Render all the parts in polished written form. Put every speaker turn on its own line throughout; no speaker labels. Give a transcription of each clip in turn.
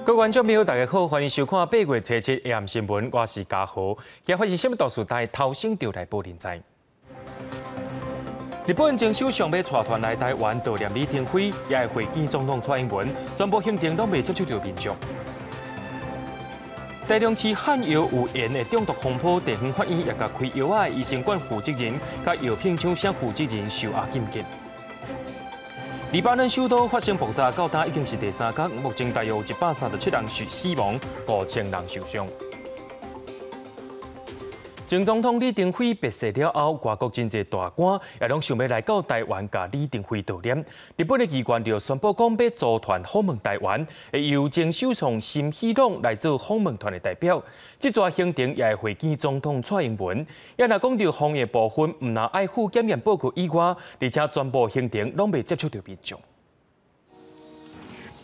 各位觀眾朋友，大家好，歡迎收看8月初七下暗新聞，我是嘉豪。今日發生啥物大事？帶頭先就來報恁知。日本前首相欲帶團來台灣悼念李登輝，也會會見總統蔡英文，全部行程攏袂接觸著民眾。台中市漢藥有鹽的中毒風波，地方法院也共開藥仔的醫生館負責人、佮藥品廠商負責人收押禁見。黎巴嫩首都發生爆炸，到今已經是第三工，目前大約有137人是死亡，5000人受傷。前總統李登輝辭世了後，外國真濟大官也攏想欲來到台灣，共李登輝悼念。日本的議員就宣布講，欲組團訪問台灣，會由前首相森喜朗來做訪問團的代表。這逝行程也會會見總統蔡英文。也若講著防疫部分，毋但愛附檢驗報告以外，而且全部行程攏袂接觸著民眾。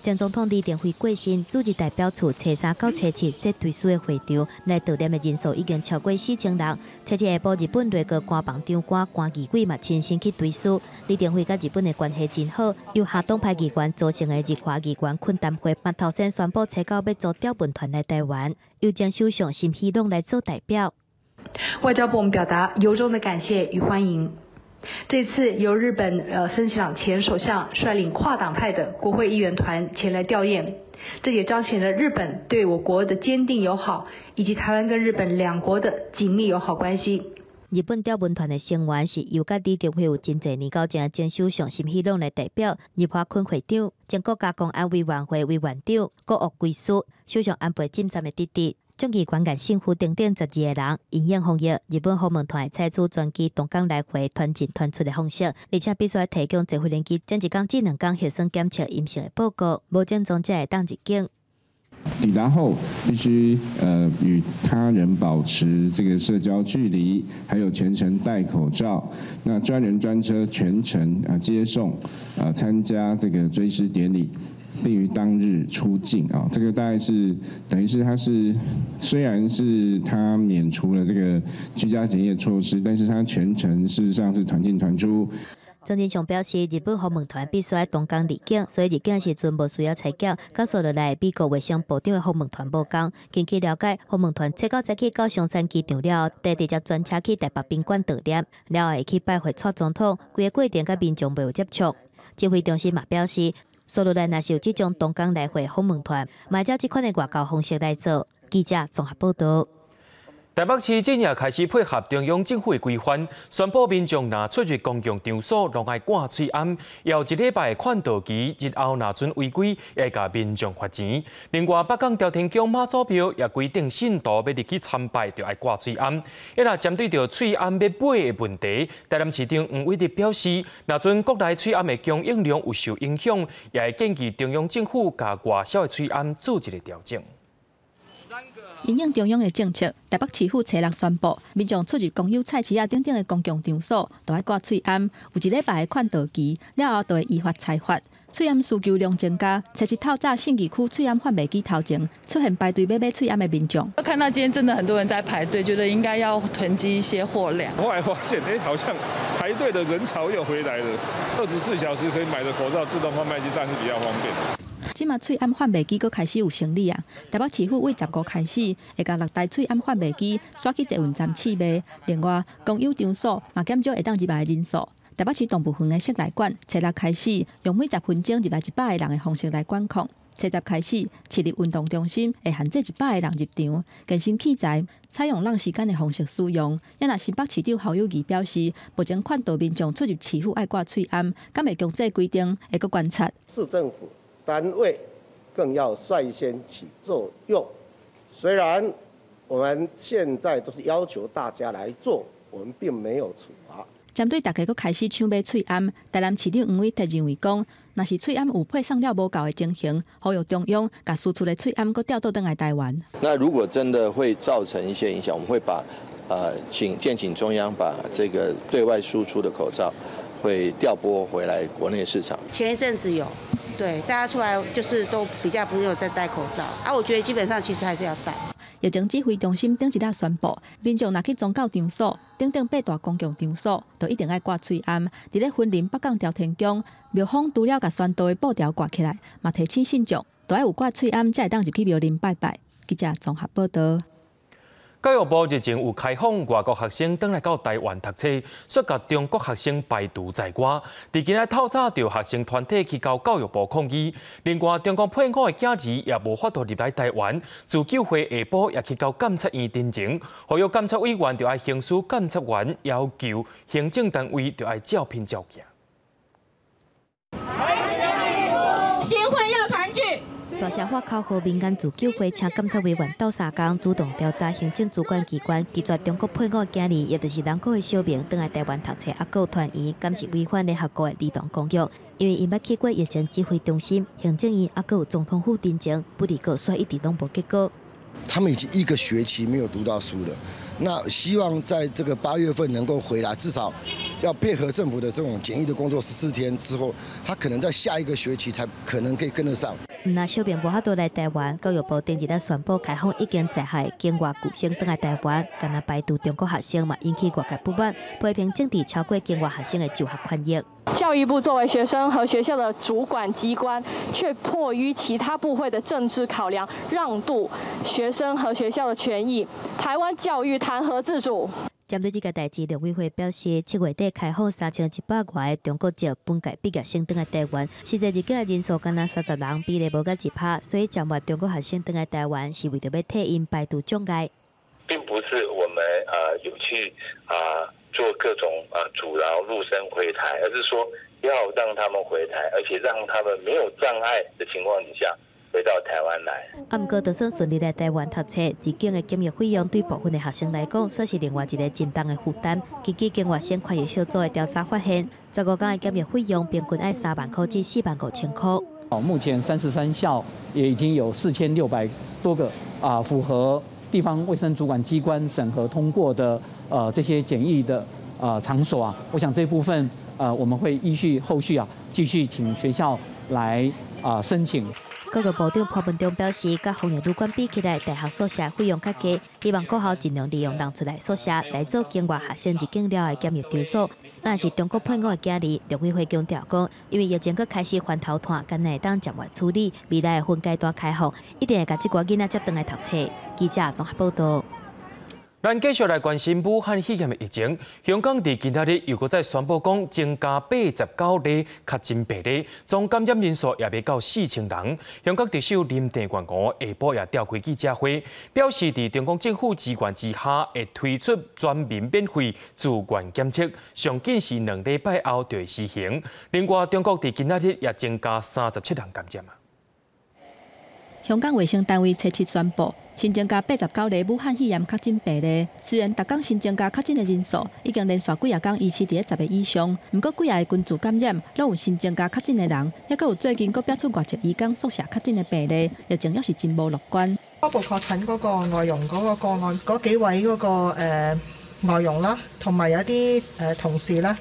前總統李登輝過身，駐日代表處初三到初七設追思的會場，來悼念的人數已經超過4000人。初七下晡，日本內閣官房長官菅義偉嘛親身去追思。李登輝佮日本的關係真好，由下黨派議員組成的日華議員懇談會嘛頭先宣布初九欲組弔刞團來台灣，由前首相森喜朗來做代表。
外交部我們表達由衷的感謝與歡迎。這次由日本森喜朗前首相率領跨黨派的國會議員團前來吊唁，這也彰顯了日本對我國的堅定友好，以及台灣跟日本兩國的緊密友好關係。
日本弔刞團的成員是由佮李登輝有真濟年交情的前首相森喜朗來代表，日華坤會長、前國家公安委員會委員長郭岳圭司、首相安倍晉三的弟弟、眾議員岸信夫等等12個人，因應防疫，日本訪問團採取專機當工來回團進團出的方式，而且必須提供坐飛機前一工至2工核酸檢測陰性的報告，無症狀才會當入境。
抵達後必須與他人保持這個社交距離，還有全程戴口罩。那專人專車全程啊接送，參加這個追思典禮，並於當日出境啊，這個大概是等於是他是雖然是他免除了這個居家檢疫措施，但是他全程事實上是團進團出。
張錦雄表示，日本訪問團必須愛當工入境，所以入境時陣無需要採檢。佮紲落來美國衛生部長的訪問團無仝。根據了解，訪問團初九早起到松山機場了後，就直接專車去台北賓館悼念，了後會去拜會蔡總統，規個過程佮民眾袂有接觸。指揮中心嘛表示，紲落來若是有這種當工來回訪問團，嘛照這款的外交方式來做。記者綜合報道。
台北市今日開始配合中央政府的規範，宣布民眾若出入公共場所，攏愛掛喙罨。有一禮拜的勸導期，日後若賰違規，會共民眾罰錢。另外，北港朝天宮媽祖廟也規定，信徒欲入去參拜，就愛掛喙罨。啊若針對著喙罨欲買的問題，台南市長黃偉哲表示，若賰國內喙罨的供應量有受影響，也會建議中央政府共外銷的喙罨做一個調整。
因應中央的政策，台北市府初六宣布，民眾出入公有菜市仔等等的公共場所，都愛掛喙罨，有一禮拜的勸導期，了後就會依法裁罰。喙罨需求量增加，初七透早信義區喙罨販賣機頭前出現排隊欲買喙罨的民眾。
看到今天真的很多人在排隊，覺得應該要囤積一些貨量。
後來發現，哎，好像排隊的人潮又回來了。24小時可以買的口罩自動販賣機，當然是比較方便。
這馬喙罨販賣機閣開始有生理啊！台北市府對15開始，會共六台喙罨販賣機徙去捷運站試賣。另外，公有場所嘛減少會當入來的人數。台北市動物園的室內館，初六開始用每10分鐘入來100個人的方式來管控。初十開始，市立運動中心會限制100個人入場。健身器材採用浪時間的方式使用。也若新北市長侯友宜表示，目前勸導民眾出入市府愛掛喙罨，敢會強制規定，會閣觀察。
市政府單位更要率先起作用。雖然我們現在都是要求大家來做，我們並沒有處罰。
針對大家閣開始搶買喙罨，台南市長黃偉哲認為講，若是喙罨有配送了無夠的情形，呼籲中央共輸出的喙罨閣調倒轉來台灣。
那如果真的會造成一些影響，我們會把請建請中央把這個對外輸出的口罩會調撥回來國內市場。
前一陣子有。對，大家出來就是都比較沒有在戴口罩啊，我覺得基本上其實還是要戴。
疫情指揮中心頂一日宣布，民眾若去宗教場所等等八大公共場所，就一定愛掛喙罨。佇咧雲林北港朝天宮，廟方除了共宣導的布條掛起來，嘛提醒信眾，都愛有掛喙罨，才會當入去廟裡拜拜。記者綜合報道。
教育部日前有開放外國學生轉來到台灣讀冊，煞共中國學生排除在外。佇今仔透早，著學生團體去到教育部抗議。另外，中國配偶的囝兒也無法度入來台灣。自救會下晡也去到監察院陳情，呼籲監察委員著愛行使監察權，要求行政單位著愛照貧照鏡。
新婚要團聚。
大聲喊口號，民間自救會請監察委員鬥相共，主動調查行政主管機關，拒絕中國配偶囝兒，也就是人國的小明，轉來台灣讀冊，猶閣有團圓，敢是違反聯合國的兒童公約？因為𪜶捌去過疫情指揮中心、行政院，猶閣有總統府陳情，不離過，所以一直攏無結果。
他們已經一個學期沒有讀到書了，那希望在這個8月份能夠回來，至少要配合政府的這種檢疫的工作14天之後，他可能在下一個學期才可能可以跟得上。
毋但小明無法度來台灣，教育部頂日仔宣布開放已經在學的境外舊生轉來台灣，干焦排除中國學生嘛，引起外界不滿，批評政治超過境外學生的就學權益。
教育部作為學生和學校的主管機關，卻迫於其他部會的政治考量，讓渡學生和學校的權益。台灣教育談何自主？
針對這個代誌，陸委會表示，7月底開放3100外個中國籍本屆畢業生轉來台灣，實際入境的人數干焦30人，比例無到1%，所以暫緩中國學生轉來台灣是為著欲替𪜶排除障礙。
並不是我們有去做各種阻撓陸生回台，而是說要讓他們回台，而且讓他們沒有障礙的情況底下回到台灣來。
啊，毋過就算順利來台灣讀冊，入境的檢疫費用對部分的學生來講，算是另外一個真重的負擔。根據境外生權益小組的調查發現，15工的檢疫費用平均愛3萬箍至4萬5千箍。
哦，目前33校也已經有4600多個符合地方衛生主管機關審核通過的這些檢疫的場所啊，我想這部分我們會依序後續繼續請學校來申請。
教育部長潘文忠表示，佮防疫旅館比起來，大學宿舍費用較低，希望各校盡量利用讓出來宿舍來做境外學生入境了的檢疫場所。若是中國配偶的囝兒，陸委會強調講，因為疫情閣開始翻頭湠，敢若會當暫緩處理，未來會分階段開放，一定會共這寡囡仔接轉來讀冊。記者綜合報道。
咱繼續來關心武漢肺炎的疫情。香港佇今仔日又閣再宣布講增加89例確診病例，總感染人數也欲到4000人。香港特首林鄭月娥下晡也召開記者會，表示佇中央政府支援之下，會推出全民免費自願檢測，上緊是2禮拜後就會實行。另外，中國佇今仔日也增加37人感染。
香港衛生單位初七宣布，新增加89例武漢肺炎確診病例。雖然逐工新增加確診的人數已經連續幾仔工維持佇咧10個以上，毋過幾仔個群聚感染攏有新增加確診的人，猶閣有最近閣爆出外籍移工宿舍確診的病例，疫情猶是真無樂觀。
初步確診嗰個外傭嗰個個案，嗰幾位嗰個外傭啦，同埋有啲同事啦。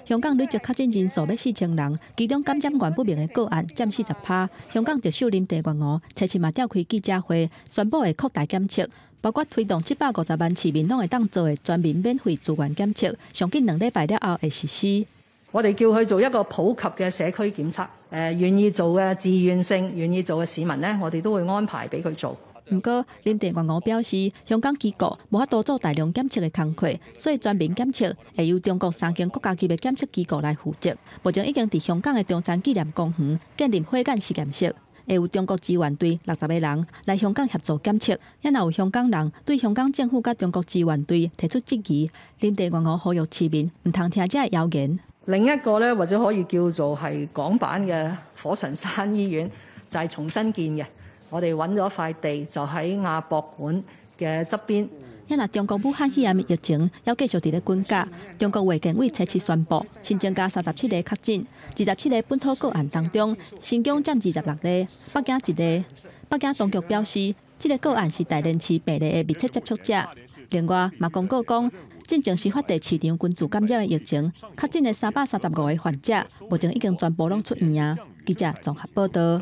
香港累計確診人數欲4000人，其中感染源不明的個案佔40%。香港特首林鄭月娥初七嘛召開記者會，宣布會擴大檢測，包括推動750萬市民攏會當做的全民免費自願檢測，上緊2禮拜了後會實施。
我哋叫佢做一個普及嘅社區檢測，願意做嘅自願性願意做嘅市民呢，我哋都會安排俾佢做。
毋過，林鄭月娥表示，香港機構無法度做大量檢測的工課，所以全民檢測會由中國三間國家級的檢測機構來負責。目前已經佇香港的中山紀念公園建立火眼實驗室，會有中國支援隊60個人來香港協助檢測。也若有香港人對香港政府佮中國支援隊提出質疑，林鄭月娥呼籲市民毋通聽這个謠言。
另一個呢，或者可以叫做係港版嘅火神山醫院，就係重新建嘅。我哋揾咗塊地，就喺亞博館嘅側邊。
也若中國武漢肺炎疫情猶繼續佇咧滾價，中國衛健委初七宣布新增加37個確診，27個本土個案當中，新疆佔26例，北京一例。北京當局表示，這个個案是大連市病例的密切接觸者。另外，嘛公告講，進前事發地市場群聚感染的疫情，確診的335個患者，目前已經全部攏出院啊。記者綜合報道。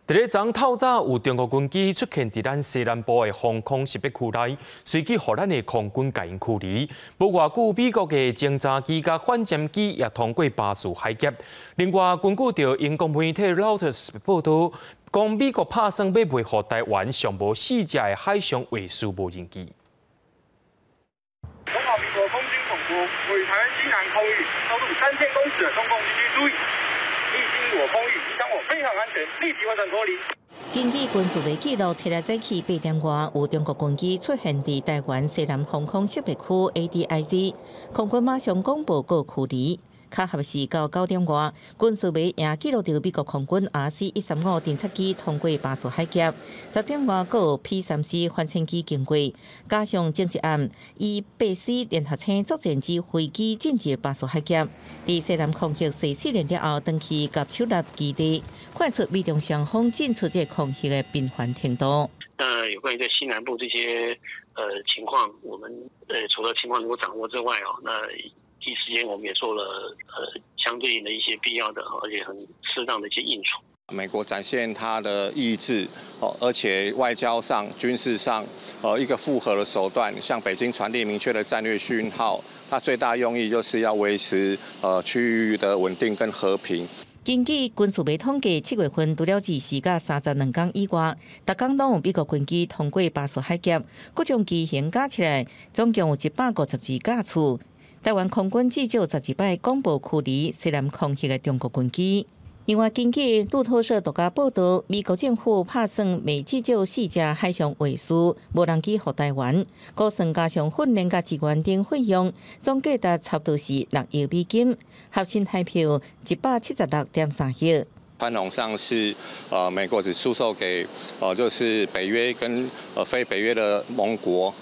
佇咧昨透早有中國軍機出現佇咱西南部的防空識別區內，隨即予咱的空軍共𪜶驅離。無偌久，美國的偵察機佮反潛機也通過巴士海峽。另外，根據著英國媒體 Reuters 報道，講美國拍算欲賣予台灣上無四架的海上衛士無人機。
中華民國空軍廣播，位於台灣西南空域，高度3000公尺的中共軍機注意，歷經我空域，影響我飛行安全，立即完成脫離。
根據軍事媒記錄，七日早起8點外，有中國軍機出現佇台灣西南防空識別區 ADIZ，空軍馬上廣播告驅離。巧合是到9點外，軍事媒也記錄著美國空軍 RC-135偵察機通過巴士海峽。10點外，閣有 P-3C 反潛機經過，加上前一暗 E-8C 聯合星作戰指揮機進入巴士海峽，佇西南空域試試練了後，轉去甲首立基地，看出美中雙方進出這個空域的頻繁程度。
那有關於在西南部這些情況，我們除了情況能夠掌握之外哦，那第一時間我們也做了相對應的一些必要的而且很適當的一些應處。
美國展現他的意志，哦，而且外交上、軍事上，一個複合的手段，向北京傳遞明確的戰略訊號。它最大用意就是要維持區域的穩定跟和平。
根據軍事媒統計，7月份除了24佮32天以外，逐工攏有美國軍機通過巴士海峽，各種機型加起來總共有152架次。台灣空軍至少12擺廣播驅離西南空域的中國軍機。另外，根據路透社獨家報道，美國政府拍算賣至少四架海上衛士無人機予台灣，估算加上訓練佮支援等費用，總價值差不多是6億美金，合新台票176.3億。
傳統上是，美國只出售給，就是北約跟非北約的盟國，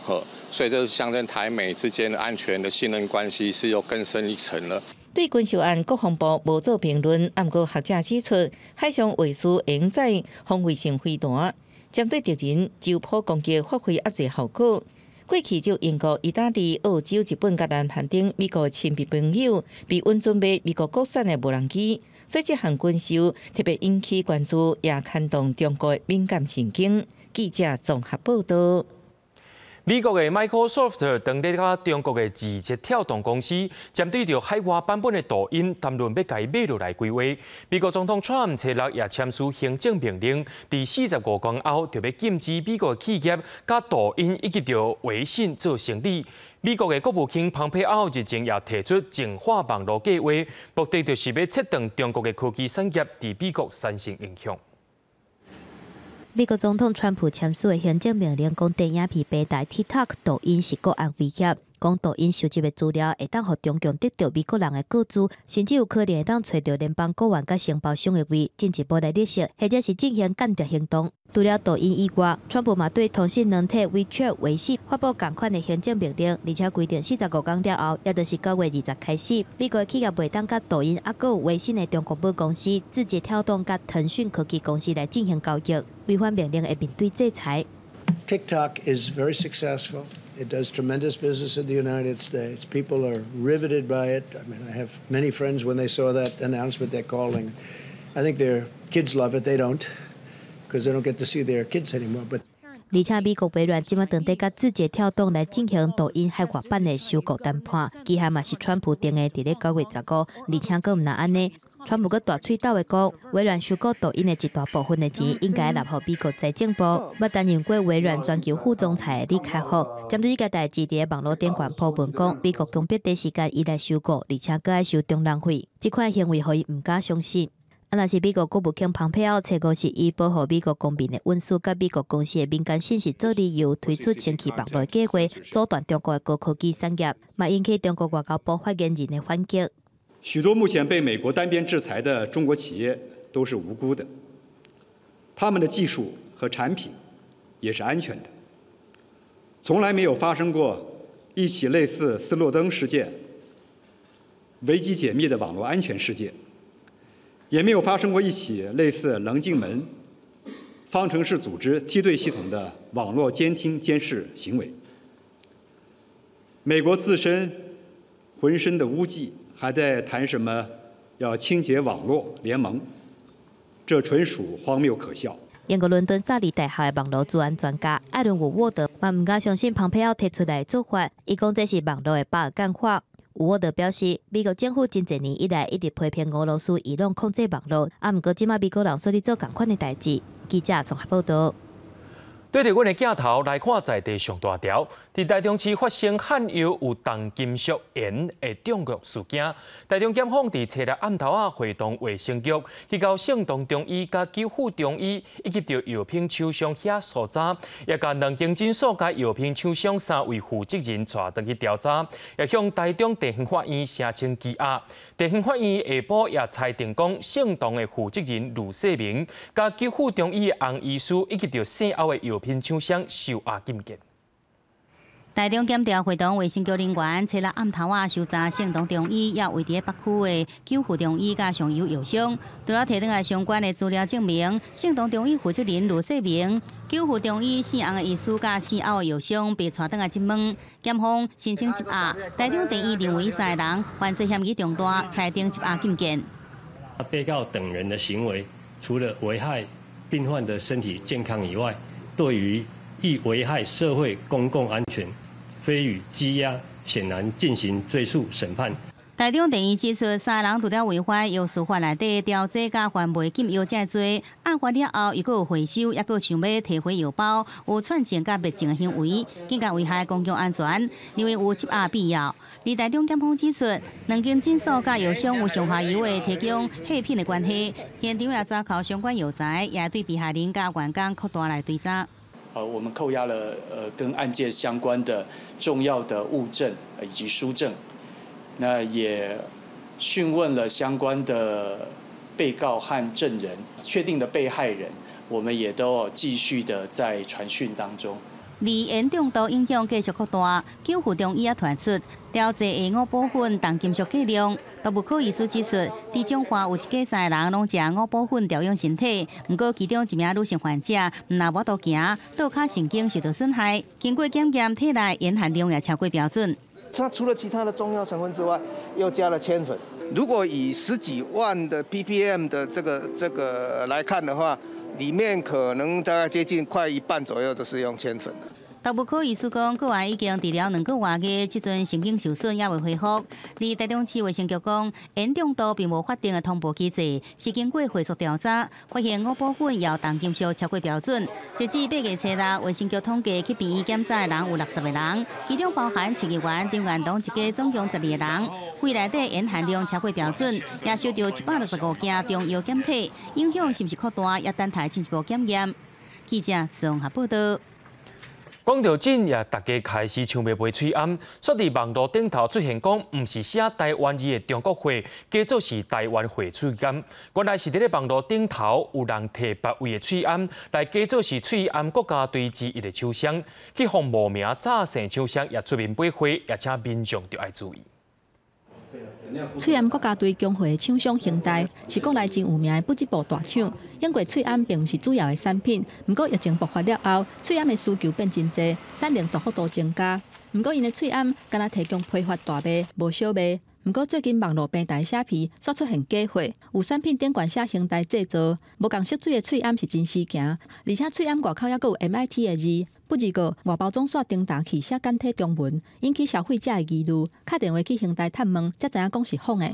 所以這是象徵台美之間的安全的信任關係是又更深一層了。
對軍售案，國防部無做評論，毋過學者指出，海上衛士會載防衛性飛彈，針對敵人就波攻擊發揮壓制效果。過去就英國、意大利、澳洲、日本佮南韓等美國親密朋友被允准買美國國產的無人機，所以這項軍售特別引起關注，也牽動中國敏感神經。記者綜合報道。
美國的 Microsoft 當咧佮中國的字節跳動公司針對著海外版本的抖音談論欲共伊買落來規劃。美國總統川普星期六也簽署行政命令，佇45天後就欲禁止美國企業佮抖音以及著微信做生意。美國的國務卿蓬佩奧日前也提出淨化網路計畫，目的就是欲切斷中國的科技產業佇美國產生影響。
美國總統川普簽署的行政命令，講短影片平台 TikTok、抖音是國安威脅，講抖音收集的資料會當予中共得著美國人的個資，甚至有可能會當揣著聯邦僱員佮承包商的位，進一步來勒索，或者是進行間諜行動。除了抖音以外，川普嘛對通訊軟體 WeChat 微信發布仝款的行政命令，而且規定45天了後，也就是9月20開始，美國企業袂當佮抖音猶閣有微信的中國母公司字節跳動佮騰訊科技公司來進行交易，違反命令會面對制裁。
TikTok is very successful. It does tremendous business in the United States. People are riveted by it. I mean, I have many friends when they saw that announcement, they're calling. I think their kids love it. They don't, because they don't get to see their kids anymore. But
而且美國微軟這馬正佇佮字節跳動來進行抖音海外版的收購談判，期限嘛是川普定的，佇咧9月15。而且閣毋但按呢，川普閣大喙斗的講，微軟收購抖音的一大部分的錢應該納予美國財政部。捌擔任過微軟全球副總裁的李開復，針對這個代誌佇咧網路頂懸 po 文講，美國強迫第時間伊來收購，而且閣愛收中人費，這款行為予伊毋敢相信。啊，若是美國國務卿蓬佩奧初五是以保護美國公民的隱私佮美國公司的敏感信息做理由，推出清氣網路計畫，阻斷中國的高科技產業，嘛引起中國外交部發言人的反擊。
許多目前被美國單邊制裁的中國企業都是無辜的，他們的技術和產品也是安全的，從來沒有發生過一起類似斯諾登事件、維基解密的網絡安全事件。也沒有發生過一起類似稜鏡門、方程式組織梯隊系統的網絡監聽監視行為。美國自身渾身的污跡，還在談什麼要清潔網絡聯盟，這純屬荒謬可笑。
英國倫敦薩里大學的網路資安專家艾倫伍沃德嘛毋敢相信蓬佩奧提出來的做法，伊講這是網路的巴爾幹法。伍沃德表示，美國政府真濟年以來一直批評俄羅斯、伊朗控制網路，啊，毋過這馬美國人煞咧做仝款的代誌，記者綜合報道。
對著阮的鏡頭來看，在地上大條，佇台中市發生漢藥有重金屬鹽的中毒事件。台中檢方佇初六暗頭仔會同衛生局去到聖同中醫佮久富中醫以及著藥品廠商遐搜查，也共兩間診所佮藥品廠商三位負責人帶轉去調查，也向台中地方法院聲請羈押。地方法院下晡也裁定講，聖同的負責人呂世明、佮久富中醫的洪醫師以及著姓歐的藥品廠商受押禁見。
台中檢調會同衛生局人員，初六暗頭仔搜查聖同中醫，也位佇北區的久富中醫佮上游藥商，除了提轉來相關的資料證明，聖同中醫負責人呂世明、久富中醫姓洪的醫師佮姓歐的藥商被帶轉來質問，檢方申請羈押。台中地院認為三个人犯罪嫌疑重大，裁定羈押禁見。
被告等人的行為，除了危害病患的身體健康以外，對於亦危害社會公共安全，非予羈押，顯難進行追訴審判。
台中地院指出，三个人除了違反藥事法內底調劑佮販賣禁藥這罪，案發了後，又閣有回收，抑閣想欲提回藥包，有串證佮滅證的行為，更加危害公共安全，認為有羈押必要。而台中檢方指出，兩間診所佮藥商有上下游的提供貨品的關係，現場也查扣相關藥材，也對被害人佮員工擴大來追查。
我們扣押了跟案件相關的重要的物證以及書證，那也訊問了相關的被告和證人，確定的被害人，我們也都繼續的在傳訊當中。
而鹽中毒影響繼續擴大，久富中醫也傳出調劑的五寶粉重金屬過量。毒物科醫師指出，佇彰化有一家三个人攏食五寶粉調養身體，毋過其中一名女性患者毋但無法度行，倒跤神經受到損害，經過檢驗，體內鹽含量也超過標準。
它除了其他的中藥成分之外，又加了鉛粉。如果以十幾萬的 ppm 的這個來看的話，裡面可能大概接近快一半左右都是用鉛粉的。
毒物科醫師講，個案已經治療2個外月，這陣神經受損猶未恢復。而台中市衛生局講，鹽中毒並無法定的通報機制，是經過回溯調查，發現五寶粉有重金屬超過標準。截至8月初六，衛生局統計去病院檢查的人有60個人，其中包含市議員張元東一家總共12個人，肺內底鹽含量超過標準，也收著165件中藥檢體，影響是毋是擴大，也等待進一步檢驗。記者綜合報道。
講到真，也大家開始想欲賣喙罨，煞佇網路頂頭出現講，毋是寫台灣字的中國貨，假做是台灣貨喙罨。原來是佇咧網路頂頭有人提別位的喙罨來假做是喙罨國家隊之一的廠商，去予無名詐騙廠商也出面買貨，也請民眾著愛注意。
喙罨國家隊供貨的廠商恆大是國內真有名的不織布大廠。因過喙罨並毋是主要的產品，毋過疫情爆發了後，喙罨的需求變真濟，產量大幅度增加。毋過𪜶的喙罨干焦提供批發大賣，無小賣。毋過最近網路平台寫皮煞出現假貨，有產品頂懸寫恆大製造，無仝色水的喙罨是真時行，而且喙罨外口猶閣有 MIT 的字。不過外包裝煞重沓去寫簡體中文，引起消費者的疑慮，敲電話去恆大探問，才知影講是仿的。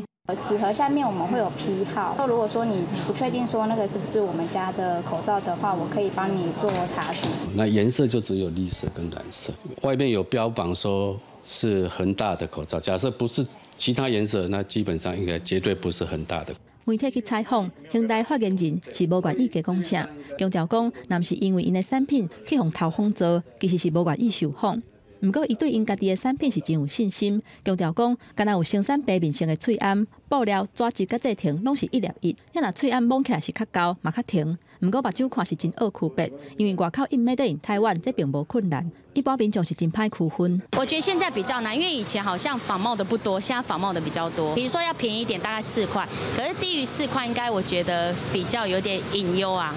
紙盒下面我們會有批號，如果說你不確定說那個是不是我們家的口罩的話，我可以幫你做查詢。
那顏色就只有綠色跟藍色，外面有標榜說是恆大的口罩，假設不是其他顏色，那基本上應該絕對不是恆大的。
媒體去採訪，恆大發言人是無願意加講啥，強調講，若毋是因為𪜶的產品去予偷仿做，其實是無願意受訪。毋過，伊對𪜶家己的產品是真有信心，強調講，干焦有生產白面色的喙罨、布料、紙質佮製程攏是一粒一。遐若喙罨摸起來是較厚，嘛較挺。毋過目睭看是真惡區別，因為外口印 Made in Taiwan，這並無困難。一般民眾是真歹區分。
我覺得現在比較難，因為以前好像仿冒的不多，現在仿冒的比較多。比如說要便宜一點，大概4塊，可是低於4塊，應該我覺得比較有點隱憂啊。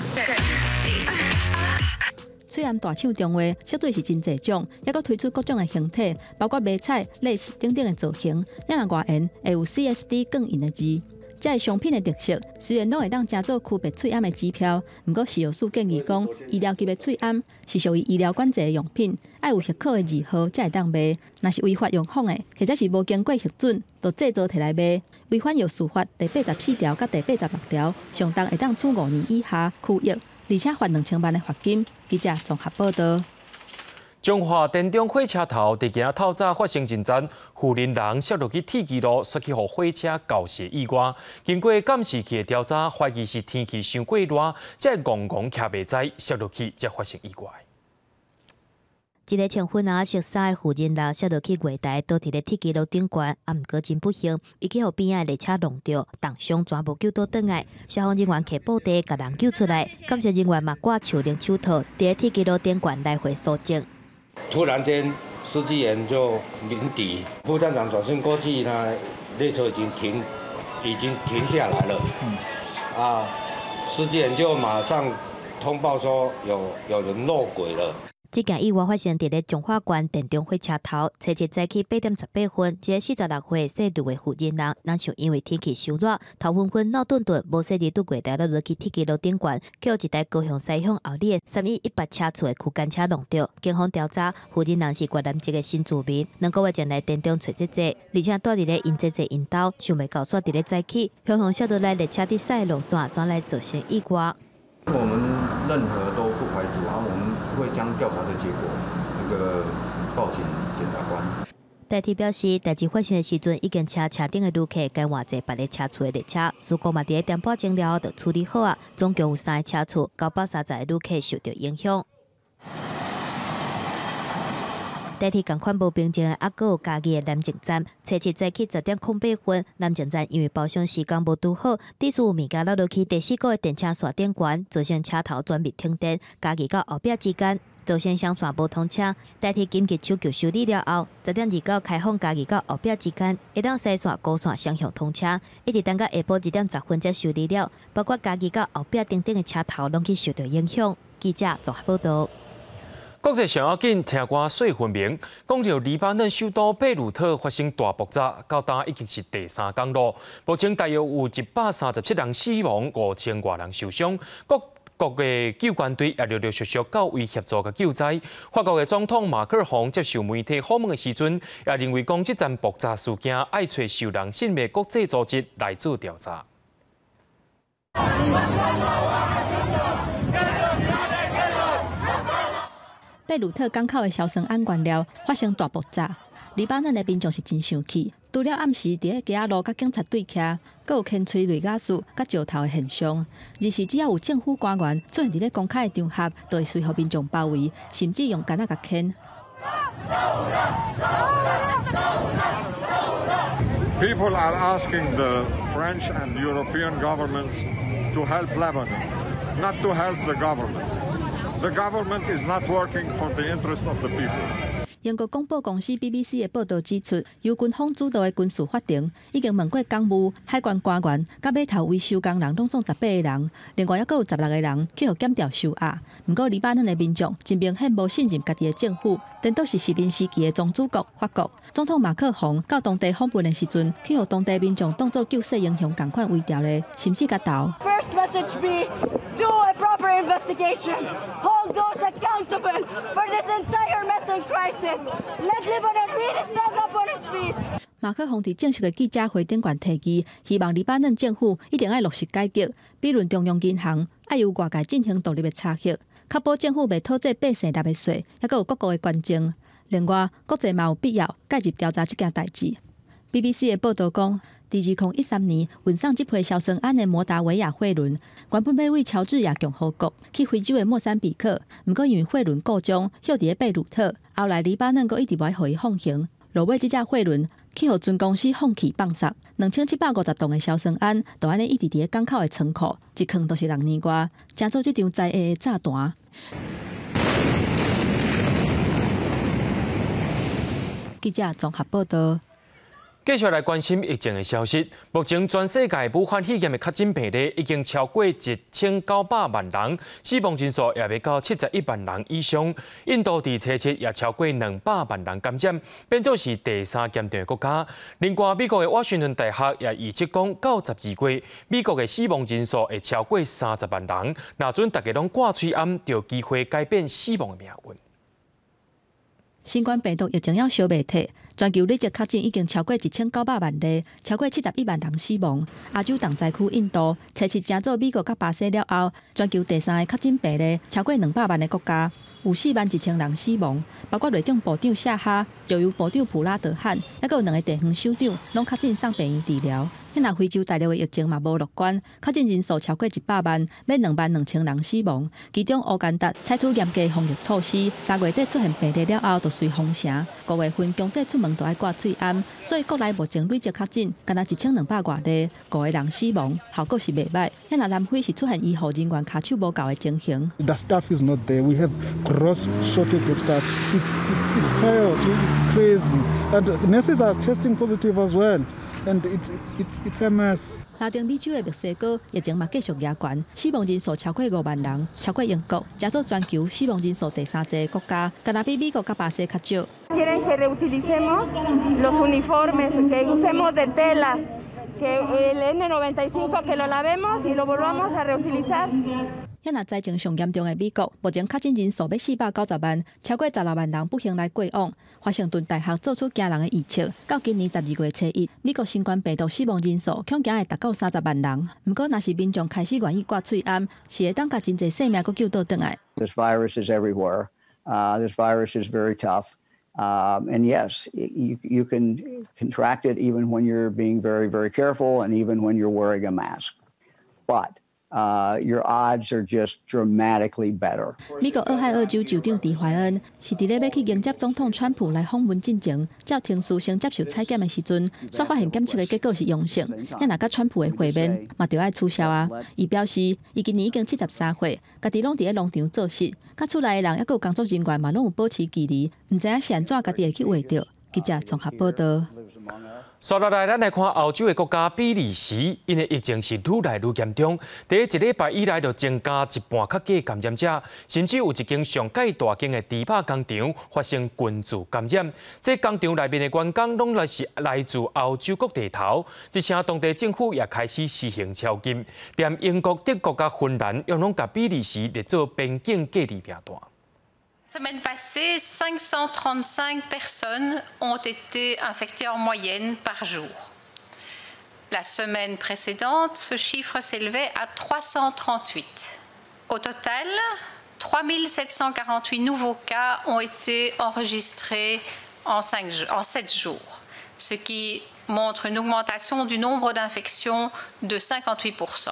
喙罨大廠中華色水是真濟種，猶閣推出各種的形體，包括迷彩、蕾絲等等的造型。咱若外緣會有 CSD 鋼印的字。這个商品的特色雖然攏會當成做區別喙罨的指標，毋過食藥署建議講，醫療級的喙罨是屬於醫療管制的用品，愛有許可的字號才會當賣。若是違法用仿的，或者是無經過核准就製造提來賣，違反藥事法第84條佮第86條，上重會當處5年以下拘役，而且罰2000萬的罰金。記者綜合報道。
彰化田中火車頭佇今仔透早發生一陣婦人人摔落去鐵支路，煞去予火車交涉意外。經過監視器的調查，懷疑是天氣傷過熱，才戇戇徛袂知摔落去，才發生意外。
一个穿粉紅色衫的婦人人摔落去月台，倒佇咧鐵支路頂懸，啊，毋過真不幸，伊去予邊仔的列車撞著，重傷全無救倒轉來。消防人員提布袋共人救出來，檢查人員嘛掛手鈴手套，佇咧鐵支路頂懸來回搜證。
突然間，司機員就鳴笛，副站長轉身過去，他列車已經停，已經停下來了。啊，司機員就馬上通報說有人落軌了。
這件意外發生佇咧彰化縣田中火車頭，初一早起8點18分，一个46歲姓呂的婦人人，若像因為天氣傷熱，頭昏昏、腦頓頓，無細膩拄月台落落去鐵支路頂懸，去予一台高雄西向后里的3118車次的區間車撞著。警方調查，婦人人是越南籍的新住民，2個月前來田中揣姐姐，而且住佇咧𪜶姐姐𪜶兜，想袂到煞佇咧早起，雄雄摔落來列車佇駛的路線，轉來造成意外。
我們任何都不排除啊，我們會將調查的結果那個報請檢察官。
台鐵表示，代誌發生的時陣，已經請車頂的旅客改換坐別个車次的列車，事故嘛佇咧點半鐘了後就處理好啊。總共有三个車次，930個旅客受著影響。台鐵仝款無平靜的，猶閣有嘉義的南靖站，初七早起10點08分，南靖站因為包廂時間無拄好，致使有物件落落去第四個的電車線頂懸，造成車頭全面停電。嘉義到後壁之間造成雙線無通車。台鐵緊急搶救修理了後，10點29開放嘉義到後壁之間，會當西線、高線雙向通車，一直等到下晡2點10分才修理了。包括嘉義到後壁等等的車頭攏去受著影響。記者綜合報導。
國際上要緊，聽歌細分明。講著黎巴嫩首都貝魯特發生大爆炸，到今已經是第三工咯。目前大約有137人死亡，5000外人受傷。各國的救援隊也陸陸續續到位協助佮救災。法國的總統馬克宏接受媒體訪問的時陣，也認為講這場爆炸事件愛揣受人信任的國際組織來做調查。
貝魯特港口的硝酸銨原料發生大爆炸，黎巴嫩的民眾是真生氣。除了暗時佇咧街仔路佮警察對徛，閣有牽催淚瓦斯佮石頭的現象。而是只要有政府官員出現佇咧公開的場合，就會隨予民眾包圍，甚至用桿仔共牽。
People are asking the French and European governments to help Lebanon, not to help the government. The government is not working for the interest of the people.
英國廣播公司 BBC 的報導指出，由軍方主導的軍事法庭已經問過港務、海關官員、佮碼頭維修工人，攏總18個人，另外猶閣有16個人去予檢調收押。毋過，黎巴嫩的民眾真明顯無信任家己的政府，顛倒是殖民時期的宗主國法國總統馬克宏到當地訪問的時陣，去予當地民眾當作救世英雄仝款圍牢咧，甚至共投。
First message be do a proper investigation, hold those accountable for this entire mess and crisis. Let Lebanon really stand up on its feet.
馬克宏佇正式的記者會頂懸提議，希望黎巴嫩政府一定愛落實改革，比如中央銀行愛由外界進行獨立的查核，確保政府袂討這百姓納的稅，猶閣有各國的捐贈。另外，國際嘛有必要介入調查這件代誌。BBC 的報導講，佇2013年運送這批硝酸銨的摩達維亞貨輪，原本欲為喬治亞共和國去非洲的莫桑比克，毋過因為貨輪故障，歇佇咧貝魯特，後來黎巴嫩閣一直無愛予伊放行，落尾這隻貨輪去予船公司放棄放殺，2750噸的硝酸銨，就按呢一直佇咧港口的倉庫，一囥就是6年外，成做這場災禍的炸彈。記者綜合報導。
繼續來關心疫情的消息。目前全世界武漢肺炎的確診病例已經超過1900萬人，死亡人數也欲到71萬人以上。印度佇初七也超過200萬人感染，變做是第三嚴重的國家。另外，美國的華盛頓大學也預測講，到12月，美國的死亡人數會超過30萬人。若準大家攏掛喙罨，就有機會改變死亡的命運。
新冠病毒疫情猶燒袂退，全球累積確診已經超過1900萬例，超過71萬人死亡。亞洲重災區印度，初七成做美國佮巴西了後，全球第三个確診病例超過200萬的國家，有4萬1千人死亡。包括內政部長謝哈、石油部長普拉德漢，猶閣有兩个地方首長，攏確診送病院治療。彼若非洲大陸的疫情嘛無樂觀，確診人數超過100萬，欲2萬2千人死亡。其中烏干達採取嚴格防疫措施，3月底出現病例了後，就隨封城。5月份強制出門都愛掛喙罨，所以國內目前累積確診，干焦1200外例，五个人死亡，效果是袂䆀。彼若南非是出現醫護人員跤手無夠的情形。
The staff is not there. We have gross shortage of staff. It's chaos. It's crazy. And nurses are testing positive as well. And it's a mess.
拉丁美洲的墨西哥疫情嘛繼續夯懸，死亡人數超過5萬人，超過英國，成做全球死亡人數第三濟的國家，干焦比美國佮巴西較少。
Quieren que reutilicemos los uniformes, que usemos de tela, que el N95 que lo lavemos y lo volvamos a reutilizar.
彼若災情上嚴重的美國，目前確診人數欲490萬，超過16萬人不幸來過往。華盛頓大學做出驚人的預測，到今年12月初一，美國新冠病毒死亡人數恐驚會達到30萬人。毋過，若是民眾開始願意掛喙罨，是會當共真濟性命閣救倒轉來。
This virus is everywhere. This virus is very tough. And yes, you can contract it even when you're being very, very careful and even when you're wearing a mask. But your odds are just dramatically better.
美國俄亥俄州州長狄懷恩是佇咧欲去迎接總統川普來訪問進前，照程序先接受採檢的時陣，煞發現檢測的結果是陽性。彼若佮川普的會面嘛，著愛取消啊。伊表示，伊今年已經73歲，家己攏佇咧農場做事，佮厝內的人猶閣有工作人員嘛，攏有保持距離，毋知影是按怎家己會去穢著。記者綜合報道。
紲落來，咱來看歐洲的國家比利時，𪜶的疫情是愈來愈嚴重。佇一禮拜以來，就增加一半較濟感染者，甚至有一間上蓋大間的豬肉工廠發生群聚感染。這工廠內面的員工攏來是來自歐洲各地頭，而且當地政府也開始實行宵禁，連英國、德國佮芬蘭，也攏共比利時列做邊境隔離名單。
Semaine passée, 535 personnes ont été infectées en moyenne par jour. La semaine précédente, ce chiffre s'élevait à 338. Au total, 3748 nouveaux cas ont été enregistrés en 7 jours, ce qui montre une augmentation du nombre d'infections de 58%.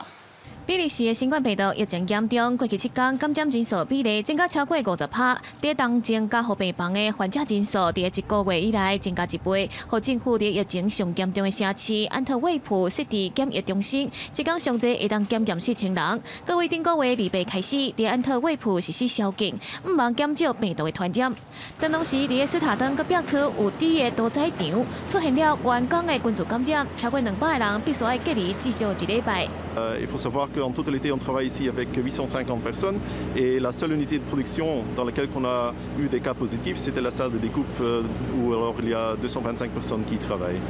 比利時的新冠病毒疫情嚴重，過去7天感染人數比例增加超過50%。佇重症加護病房的患者人數，佇一個月以來增加一倍。予政府佇疫情上嚴重的城市安特衛普設置檢疫中心，一工上濟會當檢驗4000人。各位頂個月28開始，佇安特衛普實施宵禁，毋望減少病毒的傳染。但同時，佇斯塔登閣爆出有豬的屠宰場出現了員工的群聚感染，超過200個人必須愛隔離至少一禮拜。
Il faut savoir qu'en totalité, on travaille ici avec 850 personnes et la seule unité de production dans laquelle on a eu des cas positifs, c'était la salle de découpe où alors il y a 225 personnes qui travaillent.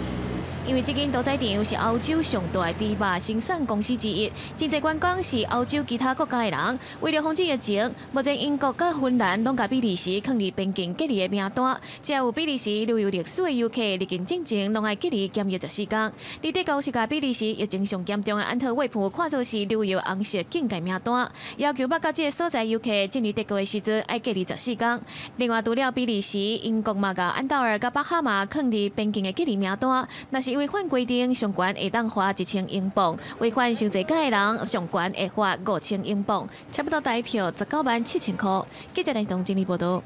因為這間屠宰場是歐洲上大的豬肉生產公司之一，真濟員工是歐洲其他國家的人。為了防止疫情，目前英國佮芬蘭攏共比利時放佇邊境隔離的名單。只有比利時旅遊歷史的遊客入境進前，攏愛隔離檢疫14天。佇德國是共比利時疫情上嚴重的安特衛普看做是旅遊紅色警戒名單，要求欲到這个所在遊客進入德國的時陣愛隔離14天。另外，除了比利時，英國嘛共安道爾佮巴哈馬放佇邊境的隔離名單。若是違反規定，上懸會當罰1000英鎊；違反傷濟的人，上懸會罰5000英鎊，差不多台票19萬7千箍。記者來東整理報道。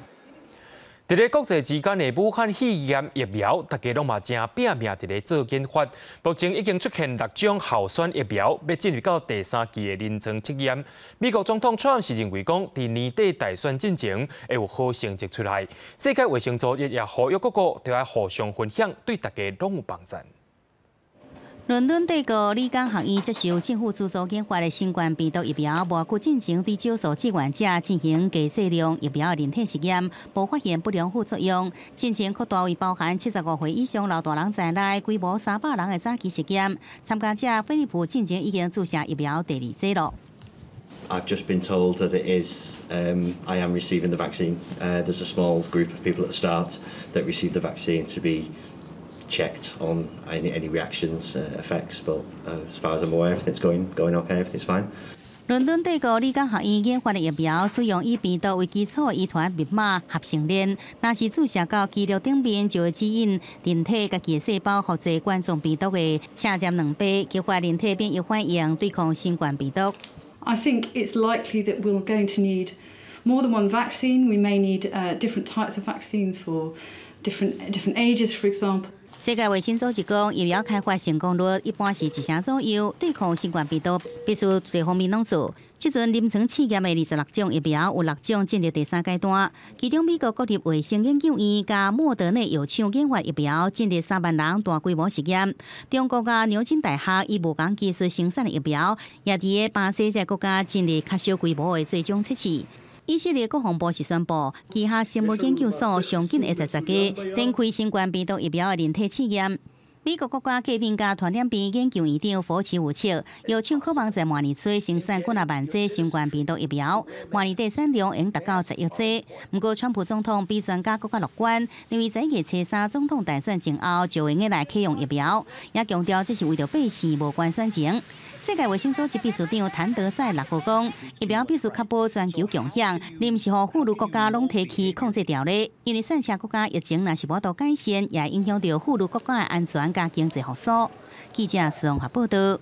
佇咧國際之間的武漢肺炎疫苗，大家攏嘛正拚命佇咧做研發。目前已經出現六種候選疫苗，欲進入到第三期的臨床測驗。美國總統川普是認為講，佇年底大選進前會有好成績出來。世界衛生組織也呼籲各國著愛互相分享，對大家攏有幫助。
倫敦帝國理工學院接受政府資助研發的新冠病毒疫苗，無久進前對少數志願者進行低劑量疫苗的人體實驗，無發現不良副作用。進前擴大為包含75歲以上老大人在內，規模300人的早期實驗，參加者菲利普進前已經注射疫苗第二劑了。
I've just been told that it is, I am receiving the vaccine. There's a small group of people at the start that receive the vaccine to be checked on any reactions, effects, but as far as I'm aware, everything's going okay, everything's fine.
倫敦帝國理工學院研發的疫苗，使用以病毒為基礎的遺傳密碼合成鏈，若是注射到肌肉頂面，就會指引人體家己的細胞複製冠狀病毒的正佔2倍，激發人體免疫反應，對抗新冠病毒。
I think it's likely that we're going to need more than one vaccine. We may need different types of vaccines for different ages, for example.
世界衛生組織講，疫苗開發成功率一般是1成左右，對抗新冠病毒必須濟方面攏做。這陣臨床試驗的26種疫苗，有6種進入第三階段。其中美國國立衛生研究院佮莫德納藥廠研發疫苗進入3萬人大規模實驗。中國佮牛津大學以無仝技術生產的疫苗，也佇个巴西這個國家進入較小規模的最終測試。以色列國防部是宣布，旗下生物研究所上緊會在10月展開新冠病毒疫苗的人體試驗。美國國家過敏佮傳染病研究院長佛奇預測，藥廠可望在明年初生產幾若萬劑新冠病毒疫苗，明年底產量會達到10億劑。毋過，川普總統比專家閣較樂觀，認為在1月初三總統大選前後就會用來啟用疫苗，也強調這是為著百姓，無關選情。世界衛生組織秘書長譚德塞6號講，疫苗必須確保全球共享，而毋是予富裕國家攏提去控制牢咧。因為散赤國家疫情若是無法度改善，也會影響著富裕國家的安全佮經濟復甦。記者綜合報道。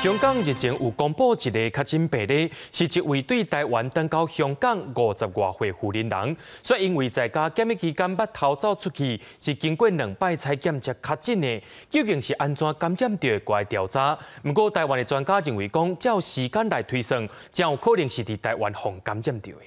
香港日前有公布一個確診病例，是一位對台灣轉到香港50外歲婦人人，卻因為在家檢疫期間捌偷走出去，是經過2擺採檢才確診的。究竟是按怎感染著的，閣調查。毋過台灣的專家認為講，照時間來推算，真有可能是佇台灣予感染著的。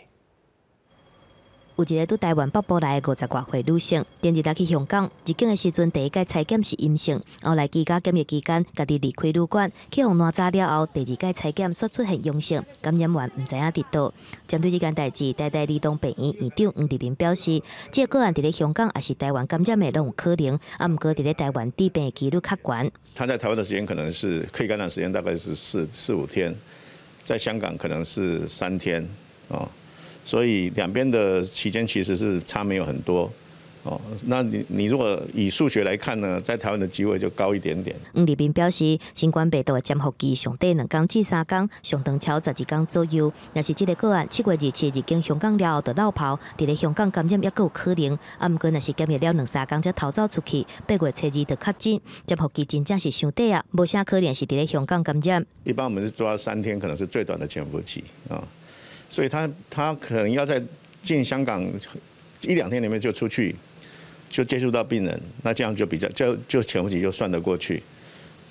有一個對台灣北部來的50外歲女性，前日來去香港入境的時陣，第一擺採檢是陰性，後來居家檢疫期間，家己離開旅館，去予爛查了後，第二擺採檢煞出現陽性，感染源毋知影佇佗。針對這件代誌，台大兒童病院院長黃立明表示，這個個案佇咧香港抑是台灣感染的攏有可能，啊，毋過佇咧台灣致病的機率較懸。
他在台灣的時間可能是可以感染時間大概是四五天，在香港可能是3天，哦。所以兩邊的期間其實是差沒有很多，哦，那你如果以數學來看呢，在台灣的機會就高一點點。
黃立明表示，新冠病毒的潛伏期上短2天至3天，上長超12天左右。若是這個個案7月27入境香港了後就落跑，佇咧香港感染猶閣有可能。啊，毋過若是檢疫了2、3天才偷走出去，8月初2就確診，潛伏期真正是傷短啊，無啥可能是佇咧香港感染。
一般我們是抓3天，可能是最短的潛伏期啊。所以他可能要在進香港1、2天裡面就出去，就接觸到病人，那這樣就比較就潛伏期就算得過去，